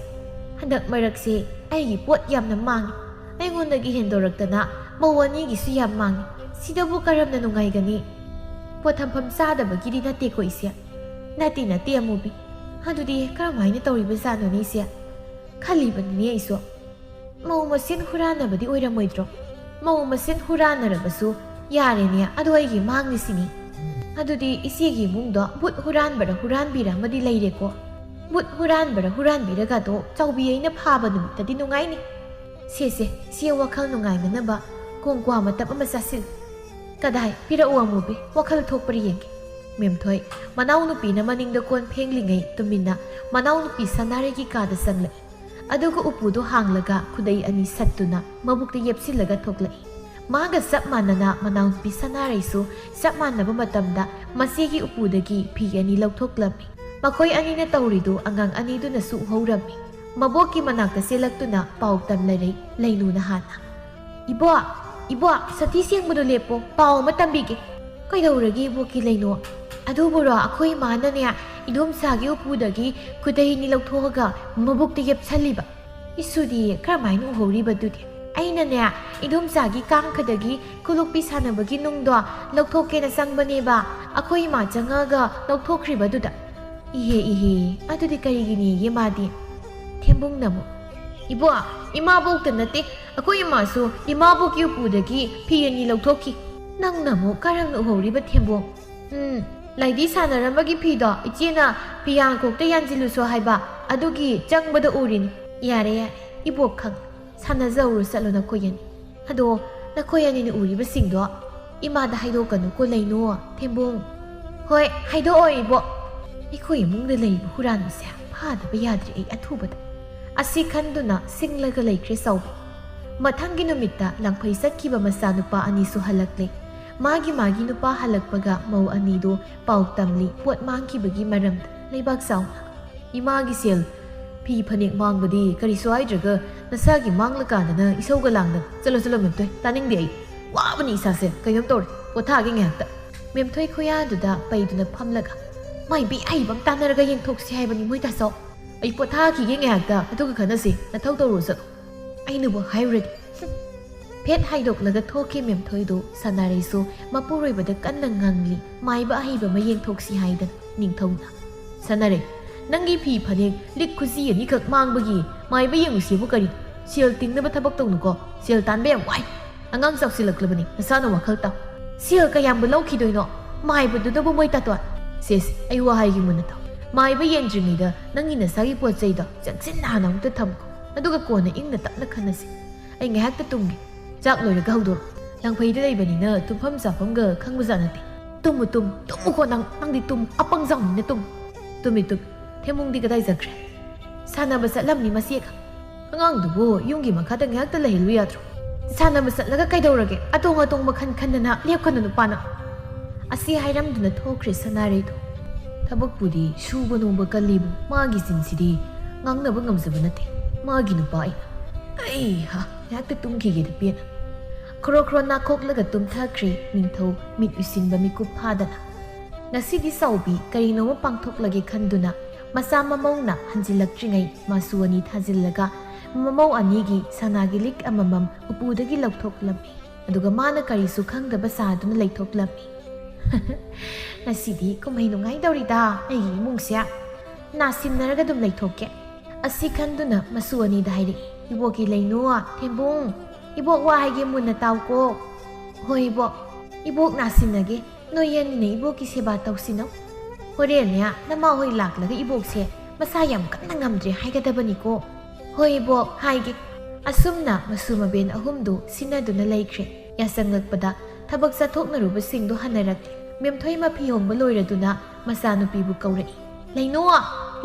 ꯍꯟꯗꯛ ꯃꯔꯛꯁꯦ ꯑꯩꯒꯤ ꯄꯣꯠ ꯌꯥꯝꯅ ꯃꯥꯡꯉꯤ꯫ ꯑꯩꯉꯣꯟꯗꯒꯤ ꯍꯦꯟꯗꯣꯔꯛꯇꯅ ꯃꯧ ꯑꯅꯤꯒꯤꯁꯨ ꯌꯥꯝ ꯃꯥꯡꯉꯤ꯫ ꯁꯤꯗꯕꯨ ꯀꯔꯝꯅ ꯅꯨꯡꯉꯥꯏꯒꯅꯤ?" "ꯄꯣꯠ ꯊꯝꯐꯝ ꯆꯥꯗꯕꯒꯤꯗꯤ ꯅꯠꯇꯦꯀꯣ ꯏꯆꯦ?" "ꯅꯠꯇꯦ, ꯅꯠꯇꯦ ꯑꯃꯨꯕꯤ꯫ ꯑꯗꯨꯗꯤ ꯀꯔꯝꯍꯥꯏꯅ ꯇꯧꯔꯤꯕꯖꯥꯠꯅꯣꯅꯦ ꯏꯆꯦ? ꯈꯜꯂꯤꯕꯅꯤꯅꯦ ꯑꯩꯁꯨ꯫ ꯃꯧ ꯃꯁꯦꯟ ꯍꯨꯔꯥꯟꯅꯕꯗꯤ ꯑꯣꯏꯔꯝꯃꯣꯏꯗ꯭ꯔꯣ? ꯃꯧ ꯃꯁꯦꯟ ꯍꯨꯔꯥꯟꯅꯔꯕꯁꯨ ꯌꯥꯔꯦꯅꯦ, ꯑꯗꯣ ꯑꯩꯒꯤ ꯃꯥꯡꯂꯤꯁꯤꯅꯤ꯫ ꯑꯗꯨꯗꯤ ꯏꯆꯦꯒꯤ ꯏꯃꯨꯡꯗꯣ ꯕꯨꯠ ꯍꯨꯔꯥꯟꯕꯔ ꯍꯨꯔꯥꯟꯕꯤꯔ ꯑꯃꯗꯤ ꯂꯩꯔꯦꯀꯣ? ꯕꯨꯠ ꯍꯨꯔꯥꯟꯕꯔ ꯍꯨꯔꯥꯟꯕꯤꯔꯒꯗꯣ ꯆꯥꯎꯕꯤ ꯑꯩꯅ ꯐꯥꯕ ꯅꯨꯃꯤꯠꯇꯗꯤ ꯅꯨꯡꯉꯥꯏꯅꯤ꯫ ꯁꯦ, ꯁꯦ, ꯏꯆꯦ ꯋꯥꯈꯜ ꯅꯨꯡꯉꯥꯏꯅꯅꯕ ꯀꯣꯡꯀ꯭ꯋꯥ ꯃꯇꯞ ꯑꯃ ꯆꯥꯁꯤꯜꯂꯨ꯫ ꯀꯗꯥꯏ, ꯄꯤꯔꯛꯎ ꯑꯃꯨꯕꯤ, ꯋꯥꯈꯜ ꯊꯣꯛꯄ꯭ꯔꯥ ꯌꯦꯡꯒꯦ꯫" ꯃꯦꯝꯊꯣꯏ ꯃꯅꯥꯎꯅꯨꯄꯤꯅ ꯃꯅꯤꯡꯗ ꯀꯣꯟ ꯐꯦꯡꯂꯤꯉꯩ ꯇꯨꯃꯤꯟꯅ ꯃꯅꯥꯎꯅꯨꯄꯤ ꯁꯅꯥꯔꯩꯒꯤ ꯀꯥꯗ ꯆꯪꯂꯛꯏ꯫ ꯑꯗꯨꯒ ꯎꯄꯨꯗꯨ ꯍꯥꯡꯂꯒ ꯈꯨꯗꯩ ꯑꯅꯤ ꯁꯠꯇꯨꯅ ꯃꯕꯨꯛꯇ ꯌꯦꯞꯁꯤꯜꯂꯒ ꯊꯣꯛꯂꯛꯏ꯫ ꯃꯥꯒ ꯆꯞ ꯃꯥꯟꯅꯅ ꯃꯅꯥꯎꯅꯨꯄꯤ ꯁꯅꯥꯔꯩꯁꯨ ꯆꯞ ꯃꯥꯟꯅꯕ ꯃꯇꯝꯗ ꯃꯆꯦꯒꯤ ꯎꯄꯨꯗꯒꯤ ꯐꯤ ꯑꯅꯤ ꯂꯧꯊꯣꯛꯂꯝꯃꯤ꯫ ꯃꯈꯣꯏ ꯑꯅꯤꯅ ꯇꯧꯔꯤꯗꯨ ꯑꯉꯥꯡ ꯑꯅꯤꯗꯨꯅꯁꯨ ꯎꯍꯧꯔꯝꯃꯤ꯫ ꯃꯕꯣꯛꯀꯤ ꯃꯅꯥꯛꯇ ꯆꯦꯜꯂꯛꯇꯨꯅ ꯄꯥꯎ ꯇꯝꯂꯔꯦ ꯂꯩꯅꯨꯅ ꯍꯥꯟꯅ꯫ "ꯏꯕꯣꯛ, ꯏꯕꯣꯛ, ꯁꯟꯊꯤ ꯁꯦꯡꯕꯗꯨ ꯂꯦꯞꯄꯣ, ꯄꯥꯎ ꯑꯃ ꯇꯝꯕꯤꯒꯦ꯫" "ꯀꯩꯗꯧꯔꯒꯦ ꯏꯕꯣꯛꯀꯤ ꯂꯩꯅꯣ?" "ꯑꯗꯨꯕꯨꯔꯣ, ꯑꯩꯈꯣꯏ ꯏꯃꯥꯅꯅꯦ, ꯏꯗꯣꯝꯆꯥꯒꯤ ꯎꯄꯨꯗꯒꯤ ꯈꯨꯗꯩꯅꯤ ꯂꯧꯊꯣꯛꯑꯒ ꯃꯕꯨꯛꯇ ꯌꯦꯞꯁꯜꯂꯤꯕ꯫" "ꯏꯁꯨꯗꯤ, ꯀꯔꯝꯍꯥꯏꯅ ꯎꯍꯧꯔꯤꯕ ꯑꯗꯨꯗꯤ?" "ꯑꯩꯅꯅꯦ, ꯏꯗꯣꯝꯆꯥꯒꯤ ꯀꯥꯡꯈꯗꯒꯤ ꯈꯨꯂꯣꯛꯄꯤ ꯁꯥꯟꯅꯕꯒꯤ ꯅꯨꯡꯗꯣ ꯂꯧꯊꯣꯛꯀꯦꯅ ꯆꯪꯕꯅꯦꯕ, ꯑꯩꯈꯣꯏ ꯏꯃꯥ ꯆꯪꯉꯒ ꯂꯧꯊꯣꯛꯈ꯭ꯔꯤꯕꯗꯨꯗ꯫" "ꯏꯍꯦ, ꯏꯍꯦ, ꯑꯗꯨꯗꯤ ꯀꯔꯤꯒꯤꯅꯦꯌꯦ ꯃꯥꯗꯤ?" ꯊꯦꯝꯕꯨꯡꯅ ꯑꯃꯨꯛ, "ꯏꯕꯣꯛ, ꯏꯃꯥꯕꯣꯛꯇ ꯅꯠꯇꯦ, ꯑꯩꯈꯣꯏ ꯏꯃꯥꯁꯨ ꯏꯃꯥꯕꯣꯛꯀꯤ ꯎꯄꯨꯗꯒꯤ ꯐꯤ ꯑꯅꯤ ꯂꯧꯊꯣꯛꯈꯤ꯫" "ꯅꯪꯅ ꯑꯃꯨꯛ ꯀꯔꯝꯅ ꯎꯍꯧꯔꯤꯕ ꯊꯦꯝꯕꯨꯡ?" "ꯎꯝ, ꯂꯥꯏꯙꯤ ꯁꯥꯟꯅꯔꯝꯕꯒꯤ ꯐꯤꯗꯣ ꯏꯆꯦꯅ ꯐꯤꯌꯥꯡꯈꯣꯛꯇ ꯌꯥꯟꯁꯤꯜꯂꯨꯁꯣ ꯍꯥꯏꯕ, ꯑꯗꯨꯒꯤ ꯆꯪꯕꯗ ꯎꯔꯤꯅꯤ꯫" "ꯌꯥꯔꯦ, ꯌꯥꯔꯦ, ꯏꯕꯣꯛ ꯈꯪ, ꯁꯥꯟꯅꯖꯧꯔꯣ ꯆꯠꯂꯣ ꯅꯈꯣꯏ ꯑꯅꯤ꯫ ꯑꯗꯣ ꯑꯩꯈꯣꯏ ꯑꯅꯤꯅ ꯎꯔꯤꯕꯁꯤꯡꯗꯣ ꯏꯃꯥꯗ ꯍꯥꯏꯗꯣꯛꯀꯅꯨꯀꯣ ꯂꯩꯅꯨ, ꯊꯦꯝꯕꯨꯡ꯫ ꯍꯣꯏ, ꯍꯥꯏꯗꯣꯛꯑꯣꯏ ꯏꯕꯣꯛ꯫ ꯑꯩꯈꯣꯏ ꯏꯃꯨꯡꯗ ꯂꯩꯔꯤꯕ ꯍꯨꯔꯥꯟꯕꯁꯦ ꯐꯥꯗꯕ ꯌꯥꯗ꯭ꯔꯦ ꯑꯩ ꯑꯊꯨꯕꯗ꯫ ꯑꯁꯤ ꯈꯟꯗꯨꯅ ꯁꯤꯡꯂꯒ ꯂꯩꯈ꯭ꯔꯦ ꯆꯥꯎꯕꯤ꯫ ꯃꯊꯪꯒꯤ ꯅꯨꯃꯤꯠꯇ ꯂꯪꯐꯩ ꯆꯠꯈꯤꯕ ꯃꯆꯥꯅꯨꯄꯥ ꯑꯅꯤꯁꯨ ꯍꯜꯂꯛꯂꯦ꯫ ꯃꯥꯒꯤ ꯃꯥꯒꯤ ꯅꯨꯄꯥ ꯍꯜꯂꯛꯄꯒ ꯃꯧ ꯑꯅꯤꯗꯨ ꯄꯥꯎ ꯇꯝꯂꯤ ꯄꯣꯠ ꯃꯥꯡꯈꯤꯕꯒꯤ ꯃꯔꯝꯗ ꯂꯩꯕꯥꯛ ꯆꯥꯎꯅ꯫ ꯏꯃꯥꯒꯤ ꯁꯦꯜ, ꯐꯤ ꯐꯅꯦꯛ ꯃꯥꯡꯕꯗꯤ ꯀꯔꯤꯁꯨ ꯍꯥꯏꯗ꯭ꯔꯒ ꯅꯁꯥꯒꯤ ꯃꯥꯡꯂꯀꯥꯟꯗꯅ ꯏꯁꯧꯒ ꯂꯥꯡꯗꯅ꯫ ꯆꯠꯂꯣ, ꯆꯠꯂꯣ, ꯃꯦꯝꯊꯣꯏ, ꯇꯥꯅꯤꯡꯗꯦ ꯑꯩ꯫ ꯋꯥꯕꯅꯤ ꯏꯁꯥꯁꯦ, ꯀꯩꯅꯣꯝ ꯇꯧꯔꯦ, ꯄꯣꯊꯥꯒꯦ ꯉꯥꯏꯍꯥꯛꯇ꯫ ꯃꯦꯝꯊꯣꯏ ꯈꯨꯌꯥꯗꯨꯗ ꯄꯩꯗꯨꯅ ꯐꯝꯂꯒ, ꯃꯥꯏꯕꯤ ꯑꯍꯩꯕ ꯑꯃ ꯇꯥꯟꯅꯔꯒ ꯌꯦꯡꯊꯣꯛꯁꯤ ꯍꯥꯏꯕꯅꯤ ꯃꯣꯏ ꯇꯥꯆꯧ꯫ ꯑꯩ ꯄꯣꯊꯥꯈꯤꯒꯦ ꯉꯥꯏꯍꯥꯛꯇ, ꯑꯗꯨꯒ ꯈꯟꯅꯁꯤ, ꯅꯊꯧ ꯇꯧꯔꯨ ꯆꯠꯂꯣ꯫ ꯑꯩꯅꯕꯨ ꯍꯥꯏꯔꯨꯔꯗꯤ꯫ ꯐꯦꯠ ꯍꯥꯏꯗꯣꯛꯂꯒ ꯊꯣꯛꯈꯤ ꯃꯦꯝꯊꯣꯏꯗꯣ꯫ ꯁꯅꯥꯔꯩꯁꯨ ꯃꯄꯨꯔꯣꯏꯕꯗ ꯀꯟꯅ ꯉꯥꯡꯂꯤ, ꯃꯥꯏꯕ ꯑꯍꯩꯕ ꯑꯃ ꯌꯦꯡꯊꯣꯛꯁꯤ ꯍꯥꯏꯗꯅ ꯅꯤꯡꯊꯧꯅ꯫ ꯁꯅꯥꯔꯩ, ꯅꯪꯒꯤ ꯐꯤ ꯐꯅꯦꯛ ꯂꯤꯛ ꯈꯨꯖꯤ ꯑꯅꯤꯈꯛ ꯃꯥꯡꯕꯒꯤ ꯃꯥꯏꯕ ꯌꯦꯡꯉꯨꯁꯤꯕꯨ ꯀꯔꯤ? ꯁꯦꯜ ꯇꯤꯡꯅꯕ ꯊꯕꯛ ꯇꯧꯅꯨꯀꯣ, ꯁꯦꯜ ꯇꯥꯟꯕ ꯌꯥꯝ ꯋꯥꯏ꯫ ꯑꯉꯥꯡ ꯆꯥꯎꯁꯤꯜꯂꯛꯂꯕꯅꯤ, ꯅꯁꯥꯅ ꯋꯥꯈꯜ ꯇꯥꯎ꯫ ꯁꯦꯜ ꯀꯌꯥꯝꯕꯨ ꯂꯧꯈꯤꯗꯣꯏꯅꯣ ꯃꯥꯏꯕꯗꯨꯗꯕꯨ ꯃꯣꯏ ꯇꯥꯇꯣꯟ? ꯁꯦꯁ, ꯑꯩ ꯋꯥ ꯍꯥꯏꯒꯦ ꯃꯨꯟꯅ ꯇꯥꯎ꯫ ꯃꯥꯏꯕ ꯌꯦꯡꯗ꯭ꯔꯤꯉꯩꯗ ꯅꯪꯒꯤ ꯅꯁꯥꯒꯤ ꯄꯣꯠ ꯆꯩꯗꯣ ꯆꯦꯛꯁꯤꯟꯅ ꯍꯥꯟꯅ ꯑꯃꯨꯛꯇ ꯊꯝꯈꯣ, ꯑꯗꯨꯒ ꯀꯣꯟꯅ ꯏꯪꯅ ꯇꯞꯅ ꯈꯟꯅꯁꯤ꯫ ꯑꯩ ꯉꯥꯏꯍꯥꯛꯇ ꯇꯨꯝꯒꯦ꯫ ꯆꯥꯛ ꯂꯣꯏꯔꯒ ꯍꯧꯗꯣꯔꯛꯑꯣ꯫ ꯂꯪꯐꯩꯗ ꯂꯩꯕꯅꯤꯅ ꯇꯨꯝꯐꯝ ꯆꯥꯐꯝꯒ ꯈꯪꯕꯖꯥꯠ ꯅꯠꯇꯦ꯫ ꯇꯨꯝꯃꯨ, ꯇꯨꯝ, ꯇꯨꯝꯃꯨꯀꯣ ꯅꯪ, ꯅꯪꯗꯤ ꯇꯨꯝ, ꯑꯄꯪ ꯆꯥꯎꯅꯤꯅ ꯇꯨꯝ꯫ ꯇꯨꯝꯃꯤ, ꯇꯨꯝꯃꯤ꯫ ꯊꯦꯝꯃꯨꯡꯗꯤ ꯀꯗꯥꯏ ꯆꯠꯈ꯭ꯔꯦ? ꯁꯥꯟꯅꯕ ꯆꯠꯂꯝꯅꯤ ꯃꯆꯦꯒ꯫ ꯑꯉꯥꯡꯗꯨꯕꯨ ꯌꯨꯝꯒꯤ ꯃꯈꯥꯗ ꯉꯥꯏꯍꯥꯛꯇ ꯂꯩꯍꯜꯂꯨ ꯌꯥꯗ꯭ꯔꯣ? ꯁꯥꯟꯅꯕ ꯆꯠꯂꯒ ꯀꯩꯗꯧꯔꯒꯦ? ꯑꯇꯣꯡ ꯑꯇꯣꯡꯕ ꯈꯟ ꯈꯟꯗꯅ ꯂꯦꯞꯀꯅꯨ ꯅꯨꯄꯥꯅ꯫ ꯑꯁꯤ ꯍꯥꯏꯔꯝꯗꯨꯅ ꯊꯣꯛꯈ꯭ꯔꯦ ꯁꯅꯥꯔꯩꯗꯣ꯫ ꯊꯕꯛꯄꯨꯗꯤ ꯁꯨꯕ ꯅꯣꯝꯕ ꯀꯜꯂꯤꯕꯨ ꯃꯥꯒꯤ ꯆꯤꯟꯁꯤꯗꯤ ꯉꯥꯡꯅꯕ ꯉꯝꯖꯕ ꯅꯠꯇꯦ꯫ ꯃꯥꯒꯤ ꯅꯨꯄꯥ ꯑꯩꯅ꯫ ꯑꯩꯍꯥ, ꯉꯥꯏꯍꯥꯛꯇ ꯇꯨꯝꯈꯤꯒꯦꯗ ꯄꯦꯟꯅ꯫ ꯈꯣꯔꯣ ꯈꯣꯔꯣ ꯅꯥꯈꯣꯛꯂꯒ ꯇꯨꯝꯊꯈ꯭ꯔꯦ ꯅꯤꯡꯊꯧ ꯃꯤꯠ ꯎꯏꯁꯤꯟꯕ ꯃꯤꯀꯨꯞ ꯐꯥꯗꯅ꯫ ꯉꯁꯤꯗꯤ ꯆꯥꯎꯕꯤ ꯀꯔꯤꯅꯣꯃ ꯄꯥꯡꯊꯣꯛꯂꯒꯦ ꯈꯟꯗꯨꯅ ꯃꯆꯥ ꯃꯃꯧꯅ ꯍꯟꯖꯤꯜꯂꯛꯇ꯭ꯔꯤꯉꯩ ꯃꯁꯨ ꯑꯅꯤ ꯊꯥꯖꯤꯜꯂꯒ ꯃꯃꯧ ꯑꯅꯤꯒꯤ ꯁꯅꯥꯒꯤ ꯂꯤꯛ ꯑꯃꯃꯝ ꯎꯄꯨꯗꯒꯤ ꯂꯧꯊꯣꯛꯂꯝꯃꯤ꯫ ꯑꯗꯨꯒ ꯃꯥꯅ ꯀꯔꯤꯁꯨ ꯈꯪꯗꯕ ꯁꯥꯗꯨꯅ ꯂꯩꯊꯣꯛꯂꯝꯃꯤ꯫ ꯉꯁꯤꯗꯤ ꯀꯨꯝꯍꯩ ꯅꯨꯡꯉꯥꯏꯗꯧꯔꯤꯗ ꯑꯩꯒꯤ ꯏꯃꯨꯡꯁꯦ꯫ ꯅꯥꯁꯤꯟꯅꯔꯒ ꯑꯗꯨꯝ ꯂꯩꯊꯣꯛꯀꯦ꯫ ꯑꯁꯤ ꯈꯟꯗꯨꯅ ꯃꯁꯨ ꯑꯅꯤꯗ ꯍꯥꯏꯔꯛꯏ, "ꯏꯕꯣꯛꯀꯤ ꯂꯩꯅꯨ, ꯊꯦꯝꯕꯨꯡ꯫ ꯏꯕꯣꯛ ꯋꯥ ꯍꯥꯏꯒꯦ ꯃꯨꯟꯅ ꯇꯥꯎꯀꯣ꯫ ꯍꯣꯏ ꯏꯕꯣꯛ, ꯏꯕꯣꯛ ꯅꯥꯁꯤꯟꯅꯒꯦ꯫ ꯅꯣꯏ ꯑꯅꯤꯅ ꯏꯕꯣꯛꯀꯤ ꯁꯦꯕꯥ ꯇꯧꯁꯤꯅꯧ꯫ ꯍꯣꯔꯦꯟꯅꯦ ꯅꯃꯥ ꯍꯣꯏ ꯂꯥꯛꯂꯒ ꯏꯕꯣꯛꯁꯦ ꯃꯁꯥ ꯌꯥꯝ ꯀꯟꯅ ꯉꯝꯗ꯭ꯔꯦ ꯍꯥꯏꯒꯗꯕꯅꯤꯀꯣ꯫ ꯍꯣꯏ ꯏꯕꯣꯛ, ꯍꯥꯏꯒꯦ꯫ ꯑꯁꯨꯝꯅ ꯃꯁꯨ ꯃꯕꯦꯟ ꯑꯍꯨꯝꯗꯨ ꯁꯤꯟꯅꯗꯨꯅ ꯂꯩꯈ꯭ꯔꯦ꯫ ꯌꯥꯆꯪꯂꯛꯄꯗ ꯊꯕꯛ ꯆꯠꯊꯣꯛꯅꯔꯨꯕꯁꯤꯡꯗꯨ ꯍꯟꯅꯔꯛꯂꯦ꯫ ꯃꯦꯝꯊꯣꯏ ꯃꯐꯤ ꯍꯣꯡꯕ ꯂꯣꯏꯔꯗꯨꯅ ꯃꯆꯥꯅꯨꯄꯤꯕꯨ ꯀꯧꯔꯛꯏ꯫ "ꯂꯩꯅꯨ!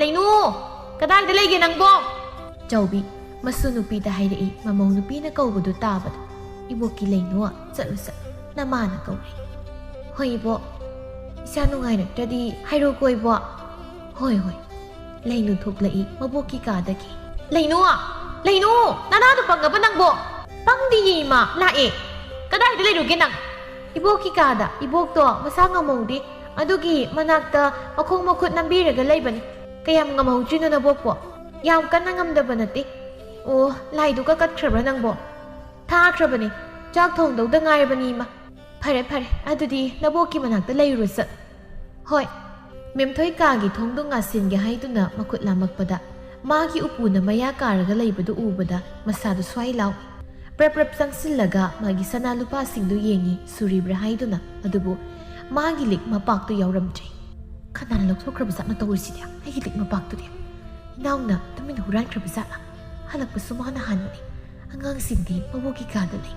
ꯂꯩꯅꯨ! ꯀꯗꯥꯏꯗ ꯂꯩꯒꯦ ꯅꯪꯕꯣ?" ꯆꯥꯎꯕꯤ ꯃꯁꯨ ꯅꯨꯄꯤꯗ ꯍꯥꯏꯔꯛꯏ꯫ ꯃꯃꯧ ꯅꯨꯄꯤꯅ ꯀꯧꯕꯗꯨ ꯇꯥꯕꯗ, "ꯏꯕꯣꯛꯀꯤ ꯂꯩꯅꯨ, ꯆꯠꯂꯨ ꯆꯠꯂꯨ, ꯅꯃꯥꯅ ꯀꯧꯔꯦ꯫" "ꯍꯣꯏ ꯏꯕꯣꯛ, ꯏꯁꯥ ꯅꯨꯡꯉꯥꯏꯔꯛꯇ꯭ꯔꯗꯤ ꯍꯥꯏꯔꯣꯀꯣ ꯏꯕꯣꯛ꯫" "ꯍꯣꯏ ꯍꯣꯏ꯫" ꯂꯩꯅꯨ ꯊꯣꯛꯂꯛꯏ ꯃꯕꯣꯛꯀꯤ ꯀꯥꯗꯒꯤ꯫ "ꯂꯩꯅꯨ! ꯂꯩꯅꯨ! ꯅꯅꯥꯗꯣ ꯄꯪꯉꯕ ꯅꯪꯕꯣ?" "ꯄꯪꯗꯤꯌꯦ ꯏꯃꯥ, ꯂꯥꯛꯑꯦ꯫" "ꯀꯗꯥꯏꯗ ꯂꯩꯔꯨꯒꯦ ꯅꯪ?" "ꯏꯕꯣꯛꯀꯤ ꯀꯥꯗ, ꯏꯕꯣꯛꯇꯣ ꯃꯁꯥ ꯉꯝꯍꯧꯗꯦ, ꯑꯗꯨꯒꯤ ꯃꯅꯥꯛꯇ ꯃꯈꯣꯡ ꯃꯈꯨꯠ ꯅꯝꯕꯤꯔꯒ ꯂꯩꯕꯅꯤ꯫" "ꯀꯌꯥꯝ ꯉꯝꯍꯧꯗ꯭ꯔꯤꯅꯣ ꯅꯕꯣꯛꯄꯣ?" "ꯌꯥꯝ ꯀꯟꯅ ꯉꯝꯗꯕ ꯅꯠꯇꯦ꯫" "ꯑꯣ, ꯂꯥꯏꯗꯨ ꯀꯠꯈ꯭ꯔꯕ꯭ꯔꯥ ꯅꯪꯕꯣ?" "ꯊꯥꯈ꯭ꯔꯕꯅꯤ, ꯆꯥꯛ ꯊꯣꯡꯗꯧꯗ ꯉꯥꯏꯔꯕꯅꯤ ꯏꯃꯥ꯫" "ꯐꯔꯦ ꯐꯔꯦ, ꯑꯗꯨꯗꯤ ꯅꯕꯣꯛꯀꯤ ꯃꯅꯥꯛꯇ ꯂꯩꯔꯨꯔꯣ ꯆꯠ꯫" "ꯍꯣꯏ꯫" ꯃꯦꯝꯊꯣꯏ ꯀꯥꯒꯤ ꯊꯣꯡꯗꯣ ꯉꯥꯁꯤꯟꯒꯦ ꯍꯥꯏꯗꯨꯅ ꯃꯈꯨꯠ ꯂꯥꯃꯛꯄꯗ, ꯃꯥꯒꯤ ꯎꯄꯨꯅ ꯃꯌꯥ ꯀꯥꯔꯒ ꯂꯩꯕꯗꯨ ꯎꯕꯗ ꯃꯁꯥꯗꯨ ꯁ꯭ꯋꯥꯏ ꯂꯥꯎꯏ꯫ ꯄ꯭ꯔꯞ ꯄ꯭ꯔꯞ ꯆꯪꯁꯤꯜꯂꯒ ꯃꯥꯒꯤ ꯁꯅꯥ ꯂꯨꯄꯥꯁꯤꯡꯗꯨ ꯌꯦꯡꯉꯤ, ꯁꯨꯔꯤꯕ꯭ꯔꯥ ꯍꯥꯏꯗꯨꯅ꯫ ꯑꯗꯨꯕꯨ ꯃꯥꯒꯤ ꯂꯤꯛ ꯃꯄꯥꯛꯇꯨ ꯌꯥꯎꯔꯝꯗ꯭ꯔꯦ꯫ "ꯀꯅꯥꯅ ꯂꯧꯊꯣꯛꯈ꯭ꯔꯕꯖꯥꯠꯅꯣ ꯇꯧꯔꯤꯁꯤꯗꯤ? ꯑꯩꯒꯤ ꯂꯤꯛ ꯃꯄꯥꯛꯇꯨꯗꯤ? ꯏꯅꯥꯎꯅ ꯇꯨꯃꯤꯟꯅ ꯍꯨꯔꯥꯟꯈ꯭ꯔꯕꯖꯥꯠꯂꯥ? ꯍꯜꯂꯛꯄꯁꯨ ꯃꯥꯅ ꯍꯥꯟꯕꯅꯤ꯫ ꯑꯉꯥꯡꯁꯤꯡꯗꯤ ꯃꯕꯣꯛꯀꯤ ꯀꯥꯗ ꯂꯩ꯫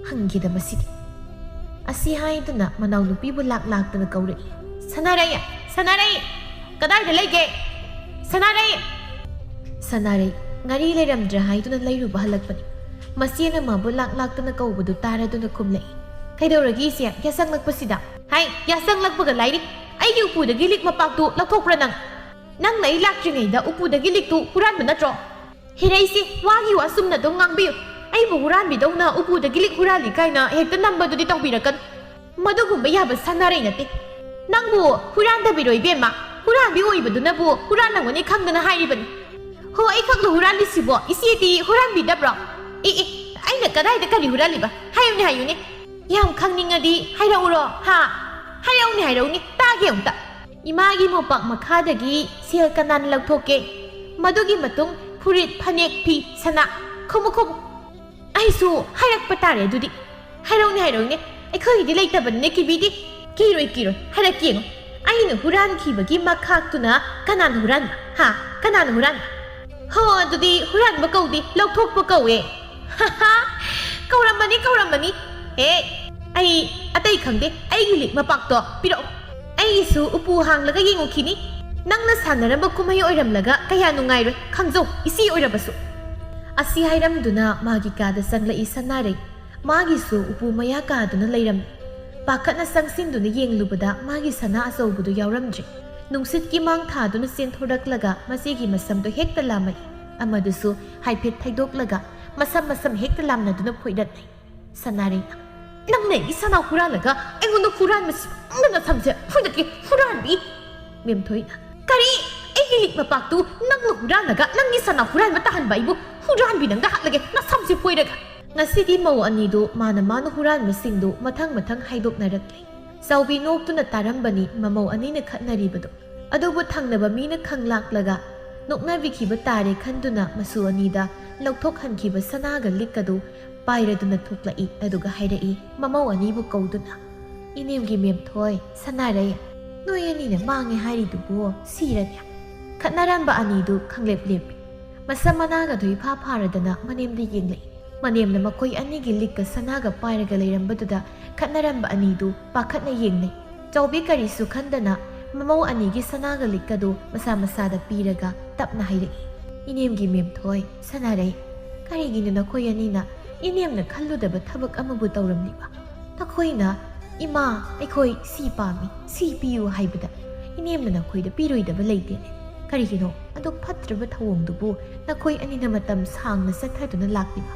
ꯍꯪꯒꯦꯗ ꯃꯁꯤꯗꯤ꯫" ꯑꯁꯤ ꯍꯥꯏꯗꯨꯅ ꯃꯅꯥꯎꯅꯨꯄꯤꯕꯨ ꯂꯥꯛ ꯂꯥꯛꯇꯅ ꯀꯧꯔꯛꯏ꯫ "ꯁꯅꯥꯔꯩ! ꯁꯅꯥꯔꯩ! ꯀꯗꯥꯏꯗ ꯂꯩꯒꯦ? ꯁꯅꯥꯔꯩ!" ꯁꯅꯥꯔꯩ ꯉꯥꯔꯤ ꯂꯩꯔꯝꯗ꯭ꯔꯦ ꯍꯥꯏꯗꯨꯅ ꯂꯩꯔꯨꯕ ꯍꯜꯂꯛꯄꯅꯤ꯫ ꯃꯆꯦꯅ ꯃꯥꯕꯨ ꯂꯥꯛ ꯂꯥꯛꯇꯅ ꯀꯧꯕꯗꯨ ꯇꯥꯔꯗꯨꯅ ꯈꯨꯝꯂꯛꯏ꯫ "ꯀꯩꯗꯧꯔꯒꯦ ꯏꯆꯦ, ꯌꯥꯆꯪꯂꯛꯄꯁꯤꯗ?" "ꯍꯥꯏ, ꯌꯥꯆꯪꯂꯛꯄꯒ ꯂꯥꯏꯔꯤ꯫ ꯑꯩꯒꯤ ꯎꯄꯨꯗꯒꯤ ꯂꯤꯛ ꯃꯄꯥꯛꯇꯨ ꯂꯧꯊꯣꯛꯄ꯭ꯔꯥ ꯅꯪ? ꯅꯪꯅ ꯑꯩ ꯂꯥꯛꯇ꯭ꯔꯤꯉꯩꯗ ꯎꯄꯨꯗꯒꯤ ꯂꯤꯛꯇꯨ ꯍꯨꯔꯥꯟꯕ ꯅꯠꯇ꯭ꯔꯣ?" "ꯍꯦꯔꯩꯁꯤ, ꯋꯥꯒꯤ ꯋꯥ ꯆꯨꯝꯅ ꯑꯗꯨꯝ ꯉꯥꯡꯕꯤꯌꯨ꯫ ꯑꯩꯕꯨ ꯍꯨꯔꯥꯟꯕꯤꯗꯧꯅ ꯎꯄꯨꯗꯒꯤ ꯂꯤꯛ ꯍꯨꯔꯥꯜꯂꯤ ꯀꯥꯏꯅ ꯍꯦꯛꯇ ꯅꯝꯕꯗꯨꯗꯤ ꯇꯧꯕꯤꯔꯛꯀꯅꯨ꯫ ꯃꯗꯨꯒꯨꯝꯕ ꯌꯥꯕ ꯁꯥꯟꯅꯔꯩ ꯅꯠꯇꯦ꯫ ꯅꯪꯕꯨ ꯍꯨꯔꯥꯟꯗꯕꯤꯔꯣ ꯏꯕꯦꯝꯃ? ꯍꯨꯔꯥꯟꯕꯤ ꯑꯣꯏꯕꯗꯨꯅꯕꯨ ꯍꯨꯔꯥꯜꯂꯝꯒꯅꯤ ꯈꯪꯗꯅ ꯍꯥꯏꯔꯤꯕꯅꯤ꯫ ꯍꯣ, ꯑꯩꯈꯛꯅ ꯍꯨꯔꯥꯜꯂꯤꯁꯤꯕꯣ? ꯏꯆꯦꯗꯤ ꯍꯨꯔꯥꯟꯕꯤꯗꯕ꯭ꯔꯣ?" "ꯑꯦ, ꯑꯦ, ꯑꯩꯅ ꯀꯗꯥꯏꯗ ꯀꯔꯤ ꯍꯨꯔꯥꯜꯂꯤꯕ? ꯍꯥꯏꯌꯨꯅꯦ, ꯍꯥꯏꯌꯨꯅꯦ꯫ ꯌꯥꯝ ꯈꯪꯅꯤꯡꯉꯗꯤ ꯍꯥꯏꯔꯛꯎꯔꯣ, ꯍꯥ? ꯍꯥꯏꯔꯛꯎꯅꯦ, ꯍꯥꯏꯔꯛꯎꯅꯦ, ꯇꯥꯒꯦ ꯑꯃꯨꯛꯇ꯫" ꯏꯃꯥꯒꯤ ꯃꯣꯝꯄꯥꯛ ꯃꯈꯥꯗꯒꯤ ꯁꯦꯜ ꯀꯅꯥꯅ ꯂꯧꯊꯣꯛꯀꯦ? ꯃꯗꯨꯒꯤ ꯃꯇꯨꯡ ꯐꯨꯔꯤꯠ, ꯐꯅꯦꯛ, ꯐꯤ, ꯁꯅꯥ, ꯈꯨꯃꯨꯛ, ꯈꯨꯃꯨꯛ꯫ "ꯑꯩꯁꯨ ꯍꯥꯏꯔꯛꯄ ꯇꯥꯔꯦ ꯑꯗꯨꯗꯤ꯫ ꯍꯥꯏꯔꯛꯎꯅꯦ, ꯍꯥꯏꯔꯛꯎꯅꯦ꯫ ꯑꯩꯈꯣꯏꯒꯤꯗꯤ ꯂꯩꯇꯕꯅꯤꯅ ꯀꯤꯕꯤꯗꯦ꯫" "ꯀꯤꯔꯣꯏ, ꯀꯤꯔꯣꯏ꯫ ꯍꯥꯏꯔꯛꯀꯦ ꯌꯦꯡꯉꯨ꯫ ꯑꯩꯅ ꯍꯨꯔꯥꯟꯈꯤꯕꯒꯤ ꯃꯈꯥꯛꯇꯨꯅ ꯀꯅꯥꯅ ꯍꯨꯔꯥꯟꯕ? ꯍꯥ? ꯀꯅꯥꯅ ꯍꯨꯔꯥꯟꯕ?" ꯍꯣ, ꯑꯗꯨꯗꯤ ꯍꯨꯔꯥꯟꯕ ꯀꯧꯗꯦ, ꯂꯧꯊꯣꯛꯄ ꯀꯧꯋꯦ꯫ ꯀꯧꯔꯝꯃꯅꯤ, ꯀꯧꯔꯝꯃꯅꯤ꯫ ꯑꯦ, ꯑꯩ ꯑꯇꯩ ꯈꯪꯗꯦ, ꯑꯩꯒꯤ ꯂꯤꯛ ꯃꯄꯥꯛꯇꯣ ꯄꯤꯔꯛꯑꯣ꯫ ꯑꯩꯒꯤꯁꯨ ꯎꯄꯨ ꯍꯥꯡꯂꯒ ꯌꯦꯡꯉꯨꯈꯤꯅꯤ꯫ ꯅꯪꯅ ꯁꯥꯟꯅꯔꯝꯕ ꯀꯨꯝꯍꯩ ꯑꯣꯏꯔꯝꯂꯒ ꯀꯌꯥ ꯅꯨꯡꯉꯥꯏꯔꯣꯏ, ꯈꯪꯖꯧ, ꯏꯆꯦ ꯑꯣꯏꯔꯕꯁꯨ꯫ ꯑꯁꯤ ꯍꯥꯏꯔꯝꯗꯨꯅ ꯃꯥꯒꯤ ꯀꯥꯗ ꯆꯪꯂꯛꯏ ꯁꯅꯥꯔꯩ꯫ ꯃꯥꯒꯤꯁꯨ ꯎꯄꯨ ꯃꯌꯥ ꯀꯥꯗꯨꯅ ꯂꯩꯔꯝꯃꯤ꯫ ꯄꯥꯈꯠꯅ ꯆꯪꯁꯤꯟꯗꯨꯅ ꯌꯦꯡꯂꯨꯕꯗ ꯃꯥꯒꯤ ꯁꯅꯥ ꯑꯆꯧꯕꯗꯨ ꯌꯥꯎꯔꯝꯗ꯭ꯔꯦ꯫ ꯅꯨꯡꯁꯤꯠꯀꯤ ꯃꯥꯡ ꯊꯥꯗꯨꯅ ꯆꯦꯟꯊꯣꯔꯛꯂꯒ ꯃꯆꯦꯒꯤ ꯃꯁꯝꯗꯣ ꯍꯦꯛꯇ ꯂꯥꯝꯃꯛꯏ꯫ ꯑꯃꯗꯨꯁꯨ ꯍꯥꯏꯐꯦꯠ ꯊꯩꯗꯣꯛꯂꯒ ꯃꯁꯝ ꯃꯁꯝ ꯍꯦꯛꯇ ꯂꯥꯝꯅꯗꯨꯅ ꯐꯣꯏꯗꯠꯅꯩ꯫ ꯁꯅꯥꯔꯩꯅ, "ꯅꯪꯅ ꯑꯩꯒꯤ ꯁꯅꯥ ꯍꯨꯔꯥꯜꯂꯒ ꯑꯩꯉꯣꯟꯗ ꯍꯨꯔꯥꯟꯕꯁꯤ ꯅꯪꯅ ꯁꯝꯁꯦ ꯐꯣꯏꯗꯠꯀꯦ, ꯍꯨꯔꯥꯟꯕꯤ!" ꯃꯦꯝꯊꯣꯏꯅ, "ꯀꯔꯤ? ꯑꯩꯒꯤ ꯂꯤꯛ ꯃꯄꯥꯛꯇꯨ ꯅꯪꯅ ꯍꯨꯔꯥꯜꯂꯒ ꯅꯪꯒꯤ ꯁꯅꯥ ꯍꯨꯔꯥꯟꯕ ꯇꯥꯍꯟꯕ ꯑꯩꯕꯨ? ꯍꯨꯔꯥꯟꯕꯤ, ꯅꯪꯗ ꯍꯥꯠꯂꯒꯦ, ꯅꯁꯝꯁꯦ ꯐꯣꯏꯔꯒ!" ꯉꯁꯤꯗꯤ ꯃꯧ ꯑꯅꯤꯗꯨ ꯃꯥꯅ ꯃꯥꯅ ꯍꯨꯔꯥꯟꯕꯁꯤꯡꯗꯨ ꯃꯊꯪ ꯃꯊꯪ ꯍꯥꯏꯗꯣꯛꯅꯔꯛꯂꯦ꯫ ꯆꯥꯎꯕꯤ ꯅꯣꯛꯇꯨꯅ ꯇꯥꯔꯝꯕꯅꯤ ꯃꯃꯧ ꯑꯅꯤꯅ ꯈꯠꯅꯔꯤꯕꯗꯨ꯫ ꯑꯗꯨꯕꯨ ꯊꯪꯅꯕ ꯃꯤꯅ ꯈꯪꯂꯥꯛꯂꯒ ꯅꯣꯛꯅꯕꯤꯈꯤꯕ ꯇꯥꯔꯦ ꯈꯟꯗꯨꯅ ꯃꯁꯨ ꯑꯅꯤꯗ ꯂꯧꯊꯣꯛꯍꯟꯈꯤꯕ ꯁꯅꯥꯒ ꯂꯤꯛꯀꯗꯨ ꯄꯥꯏꯔꯗꯨꯅ ꯊꯣꯛꯂꯛꯏ꯫ ꯑꯗꯨꯒ ꯍꯥꯏꯔꯛꯏ ꯃꯃꯧ ꯑꯅꯤꯕꯨ ꯀꯧꯗꯨꯅ, "ꯏꯅꯦꯝꯒꯤ ꯃꯦꯝꯊꯣꯏ, ꯁꯅꯥꯔꯩ, ꯅꯣꯏ ꯑꯅꯤꯅ ꯃꯥꯡꯉꯦ ꯍꯥꯏꯔꯤꯗꯨꯕꯨ ꯁꯤꯔꯅꯦ?" ꯈꯠꯅꯔꯝꯕ ꯑꯅꯤꯗꯨ ꯈꯪꯂꯦꯞ ꯂꯦꯞꯄꯤ꯫ ꯃꯁꯝ ꯃꯅꯥꯒꯗꯨ ꯏꯐꯥ ꯐꯥꯔꯗꯅ ꯃꯅꯦꯝꯗ ꯌꯦꯡꯂꯛꯏ꯫ ꯃꯅꯦꯝꯅ ꯃꯈꯣꯏ ꯑꯅꯤꯒꯤ ꯂꯤꯛꯀ ꯁꯅꯥꯒ ꯄꯥꯏꯔꯒ ꯂꯩꯔꯝꯕꯗꯨꯗ ꯈꯠꯅꯔꯝꯕ ꯑꯅꯤꯗꯨ ꯄꯥꯈꯠꯅ ꯌꯦꯡꯅꯩ꯫ ꯆꯥꯎꯕꯤ ꯀꯔꯤꯁꯨ ꯈꯟꯗꯅ ꯃꯃꯧ ꯑꯅꯤꯒꯤ ꯁꯅꯥꯒ ꯂꯤꯛꯀꯗꯨ ꯃꯁꯥ ꯃꯁꯥꯗ ꯄꯤꯔꯒ ꯇꯞꯅ ꯍꯥꯏꯔꯛꯏ, "ꯏꯅꯦꯝꯒꯤ ꯃꯦꯝꯊꯣꯏ, ꯁꯅꯥꯔꯩ, ꯀꯔꯤꯒꯤꯅꯣ ꯅꯈꯣꯏ ꯑꯅꯤꯅ ꯏꯅꯦꯝꯅ ꯈꯜꯂꯨꯗꯕ ꯊꯕꯛ ꯑꯃꯕꯨ ꯇꯧꯔꯝꯂꯤꯕ? ꯅꯈꯣꯏꯅ 'ꯏꯃꯥ, ꯑꯩꯈꯣꯏ ꯁꯤ ꯄꯥꯝꯃꯤ, ꯁꯤ ꯄꯤꯌꯨ' ꯍꯥꯏꯕꯗ ꯏꯅꯦꯝꯅ ꯅꯈꯣꯏꯗ ꯄꯤꯔꯣꯏꯗꯕ ꯂꯩꯇꯦꯅꯦ꯫ ꯀꯔꯤꯒꯤꯅꯣ ꯑꯗꯨꯛ ꯐꯠꯇ꯭ꯔꯕ ꯊꯧꯑꯣꯡꯗꯨꯕꯨ ꯅꯈꯣꯏ ꯑꯅꯤꯅ ꯃꯇꯝ ꯁꯥꯡꯅ ꯆꯠꯊꯗꯨꯅ ꯂꯥꯛꯂꯤꯕ?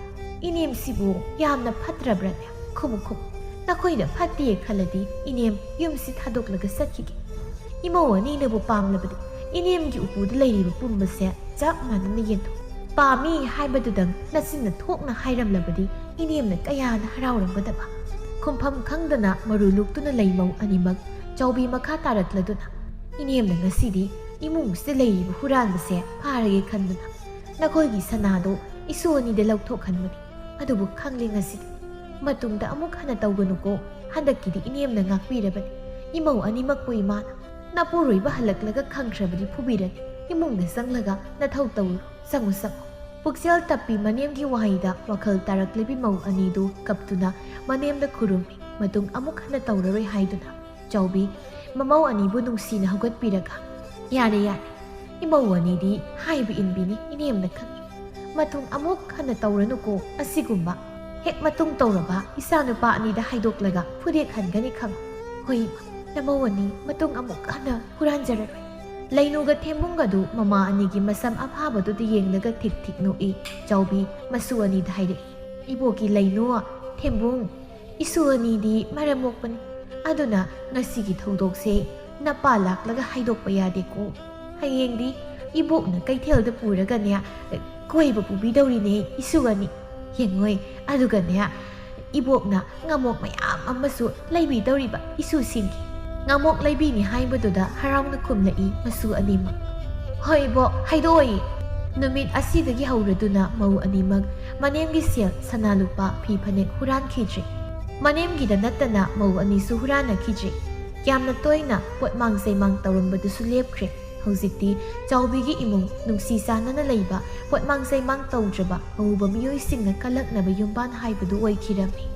ꯏꯅꯦꯝꯁꯤꯕꯨ ꯌꯥꯝꯅ ꯐꯠꯇ꯭ꯔꯕ꯭ꯔꯅꯦ? ꯈꯨꯝꯃꯨ, ꯈꯨꯝꯃꯨ꯫ ꯅꯈꯣꯏꯅ ꯐꯠꯇꯦ ꯈꯜꯂꯗꯤ ꯏꯅꯦꯝ ꯌꯨꯝꯁꯤ ꯊꯥꯗꯣꯛꯂꯒ ꯆꯠꯈꯤꯒꯦ꯫ ꯏꯃꯧ ꯑꯅꯤꯅꯕꯨ ꯄꯥꯝꯂꯕꯗꯤ ꯏꯅꯦꯝꯒꯤ ꯎꯄꯨꯗ ꯂꯩꯔꯤꯕ ꯄꯨꯝꯕꯁꯦ ꯆꯞ ꯃꯥꯟꯅꯅ ꯌꯦꯟꯊꯣꯛ꯫ ꯄꯥꯝꯃꯤ ꯍꯥꯏꯕꯗꯨꯗꯪ ꯅꯆꯤꯟꯅ ꯊꯣꯛꯅ ꯍꯥꯏꯔꯝꯂꯕꯗꯤ ꯏꯅꯦꯝꯅ ꯀꯌꯥꯅ ꯍꯔꯥꯎꯔꯝꯒꯗꯕ!" ꯈꯨꯝꯐꯝ ꯈꯪꯗꯅ ꯃꯔꯨ ꯂꯨꯛꯇꯨꯅ ꯂꯩꯃꯧ ꯑꯅꯤꯃꯛ ꯆꯥꯎꯕꯤ ꯃꯈꯥ ꯇꯥꯔꯛꯂꯗꯨꯅ, "ꯏꯅꯦꯝꯅ ꯉꯁꯤꯗꯤ ꯏꯃꯨꯡꯁꯤꯗ ꯂꯩꯔꯤꯕ ꯍꯨꯔꯥꯟꯕꯁꯦ ꯐꯥꯔꯒꯦ ꯈꯟꯗꯨꯅ ꯅꯈꯣꯏꯒꯤ ꯁꯅꯥꯗꯣ ꯏꯁꯨ ꯑꯅꯤꯗ ꯂꯧꯊꯣꯛꯍꯟꯕꯅꯤ꯫ ꯑꯗꯨꯕꯨ ꯈꯪꯂꯦ ꯉꯁꯤꯗꯤ꯫ ꯃꯇꯨꯡꯗ ꯑꯃꯨꯛ ꯍꯟꯅ ꯇꯧꯒꯅꯨꯀꯣ꯫ ꯍꯟꯗꯛꯀꯤꯗꯤ ꯏꯅꯦꯝꯅ ꯉꯥꯛꯄꯤꯔꯕꯅꯤ꯫ ꯏꯃꯧ ꯑꯅꯤꯃꯛꯄꯨ ꯏꯃꯥꯅ ꯅꯄꯨꯔꯣꯏꯕ ꯍꯜꯂꯛꯂꯒ ꯈꯪꯈ꯭ꯔꯕꯗꯤ ꯐꯨꯕꯤꯔꯅꯤ꯫ ꯏꯃꯨꯡꯗ ꯆꯪꯂꯒ ꯅꯊꯧ ꯇꯧꯔꯨ, ꯆꯪꯉꯨ ꯆꯪꯉꯨ꯫ ꯄꯨꯛꯆꯦꯜ ꯇꯞꯄꯤ ꯃꯅꯦꯝꯒꯤ ꯋꯥꯍꯩꯗ ꯋꯥꯈꯜ ꯇꯥꯔꯛꯂꯤꯕꯤ ꯃꯧ ꯑꯅꯤꯗꯨ ꯀꯞꯇꯨꯅ ꯃꯅꯦꯝꯗ ꯈꯨꯔꯨꯝꯃꯤ, ꯃꯇꯨꯡ ꯑꯃꯨꯛ ꯍꯟꯅ ꯇꯧꯔꯔꯣꯏ ꯍꯥꯏꯗꯨꯅ꯫ ꯆꯥꯎꯕꯤ ꯃꯃꯧ ꯑꯅꯤꯕꯨ ꯅꯨꯡꯁꯤꯅ ꯍꯧꯒꯠꯄꯤꯔꯒ, "ꯌꯥꯔꯦ ꯌꯥꯔꯦ, ꯏꯃꯧ ꯑꯅꯤꯗꯤ ꯍꯥꯏꯕ ꯏꯟꯕꯤꯅꯤ, ꯏꯅꯦꯝꯅ ꯈꯪꯏ꯫ ꯃꯇꯨꯡ ꯑꯃꯨꯛ ꯍꯟꯅ ꯇꯧꯔꯅꯨꯀꯣ ꯑꯁꯤꯒꯨꯝꯕ꯫ ꯍꯦꯛ ꯃꯇꯨꯡ ꯇꯧꯔꯕ ꯏꯆꯥꯅꯨꯄꯥ ꯑꯅꯤꯗ ꯍꯥꯏꯗꯣꯛꯂꯒ ꯐꯨꯗꯦꯛꯍꯟꯒꯅꯤ ꯈꯪ꯫ ꯍꯣꯏ ꯏꯃꯥ, ꯅꯃꯧ ꯑꯅꯤ ꯃꯇꯨꯡ ꯑꯃꯨꯛ ꯍꯟꯅ ꯍꯨꯔꯥꯟꯖꯔꯔꯣꯏ꯫" ꯂꯩꯅꯨꯒ ꯊꯦꯝꯕꯨꯡꯒꯗꯨ ꯃꯃꯥ ꯑꯅꯤꯒꯤ ꯃꯁꯝ ꯑꯐꯥꯕꯗꯨꯗ ꯌꯦꯡꯂꯒ ꯊꯤꯛ ꯊꯤꯛ ꯅꯣꯛꯏ꯫ ꯆꯥꯎꯕꯤ ꯃꯁꯨ ꯑꯅꯤꯗ ꯍꯥꯏꯔꯛꯏ, "ꯏꯕꯣꯛꯀꯤ ꯂꯩꯅꯨ, ꯊꯦꯝꯕꯨꯡ, ꯏꯁꯨ ꯑꯅꯤꯗꯤ ꯃꯔꯝ ꯃꯣꯛꯄꯅꯤ꯫ ꯑꯗꯨꯅ ꯉꯁꯤꯒꯤ ꯊꯧꯗꯣꯛꯁꯦ ꯅꯄꯥ ꯂꯥꯛꯂꯒ ꯍꯥꯏꯗꯣꯛꯄ ꯌꯥꯗꯦꯀꯣ꯫ ꯍꯌꯦꯡꯗꯤ ꯏꯕꯣꯛꯅ ꯀꯩꯊꯦꯜꯗ ꯄꯨꯔꯒꯅꯦ, ꯀꯣꯏꯕ ꯄꯨꯕꯤꯗꯧꯔꯤꯅꯦ ꯏꯁꯨ ꯑꯅꯤ꯫ ꯌꯦꯡꯉꯣꯏ, ꯑꯗꯨꯒꯅꯦ, ꯏꯕꯣꯛꯅ ꯉꯥꯃꯣꯛ ꯃꯌꯥꯝ ꯑꯃꯁꯨ ꯂꯩꯕꯤꯗꯧꯔꯤꯕ ꯏꯁꯨꯁꯤꯡꯒꯤ꯫" ꯉꯥꯃꯣꯛ ꯂꯩꯕꯤꯅꯤ ꯍꯥꯏꯕꯗꯨꯗ ꯍꯔꯥꯎꯅ ꯈꯨꯝꯂꯛꯏ ꯃꯁꯨ ꯑꯅꯤꯃꯛ꯫ "ꯍꯣꯏ ꯏꯕꯣꯛ, ꯍꯥꯏꯗꯣꯛꯑꯣꯏ꯫" ꯅꯨꯃꯤꯠ ꯑꯁꯤꯗꯒꯤ ꯍꯧꯔꯗꯨꯅ ꯃꯧ ꯑꯅꯤꯃꯛ ꯃꯅꯦꯝꯒꯤ ꯁꯦꯜ, ꯁꯅꯥ ꯂꯨꯄꯥ, ꯐꯤ ꯐꯅꯦꯛ ꯍꯨꯔꯥꯟꯈꯤꯗ꯭ꯔꯦ꯫ ꯃꯅꯦꯝꯒꯤꯗ ꯅꯠꯇꯅ ꯃꯧ ꯑꯅꯤꯁꯨ ꯍꯨꯔꯥꯟꯅꯈꯤꯗ꯭ꯔꯦ꯫ ꯌꯥꯝꯅ ꯇꯣꯏꯅ ꯄꯣꯠꯃꯥꯡ ꯆꯩꯃꯥꯡ ꯇꯧꯔꯝꯕꯗꯨꯁꯨ ꯂꯦꯞꯈ꯭ꯔꯦ꯫ ꯍꯧꯖꯤꯛꯇꯤ ꯆꯥꯎꯕꯤꯒꯤ ꯏꯃꯨꯡ ꯅꯨꯡꯁꯤ ꯆꯥꯟꯅꯅ ꯂꯩꯕ, ꯄꯣꯠꯃꯥꯡ ꯆꯩꯃꯥꯡ ꯇꯧꯗ꯭ꯔꯕ ꯑꯎꯕ ꯃꯤꯑꯣꯏꯁꯤꯡꯅ ꯀꯜꯂꯛꯅꯕ ꯌꯨꯝꯕꯥꯟ ꯍꯥꯏꯕꯗꯨ ꯑꯣꯏꯈꯤꯔꯝꯃꯤ꯫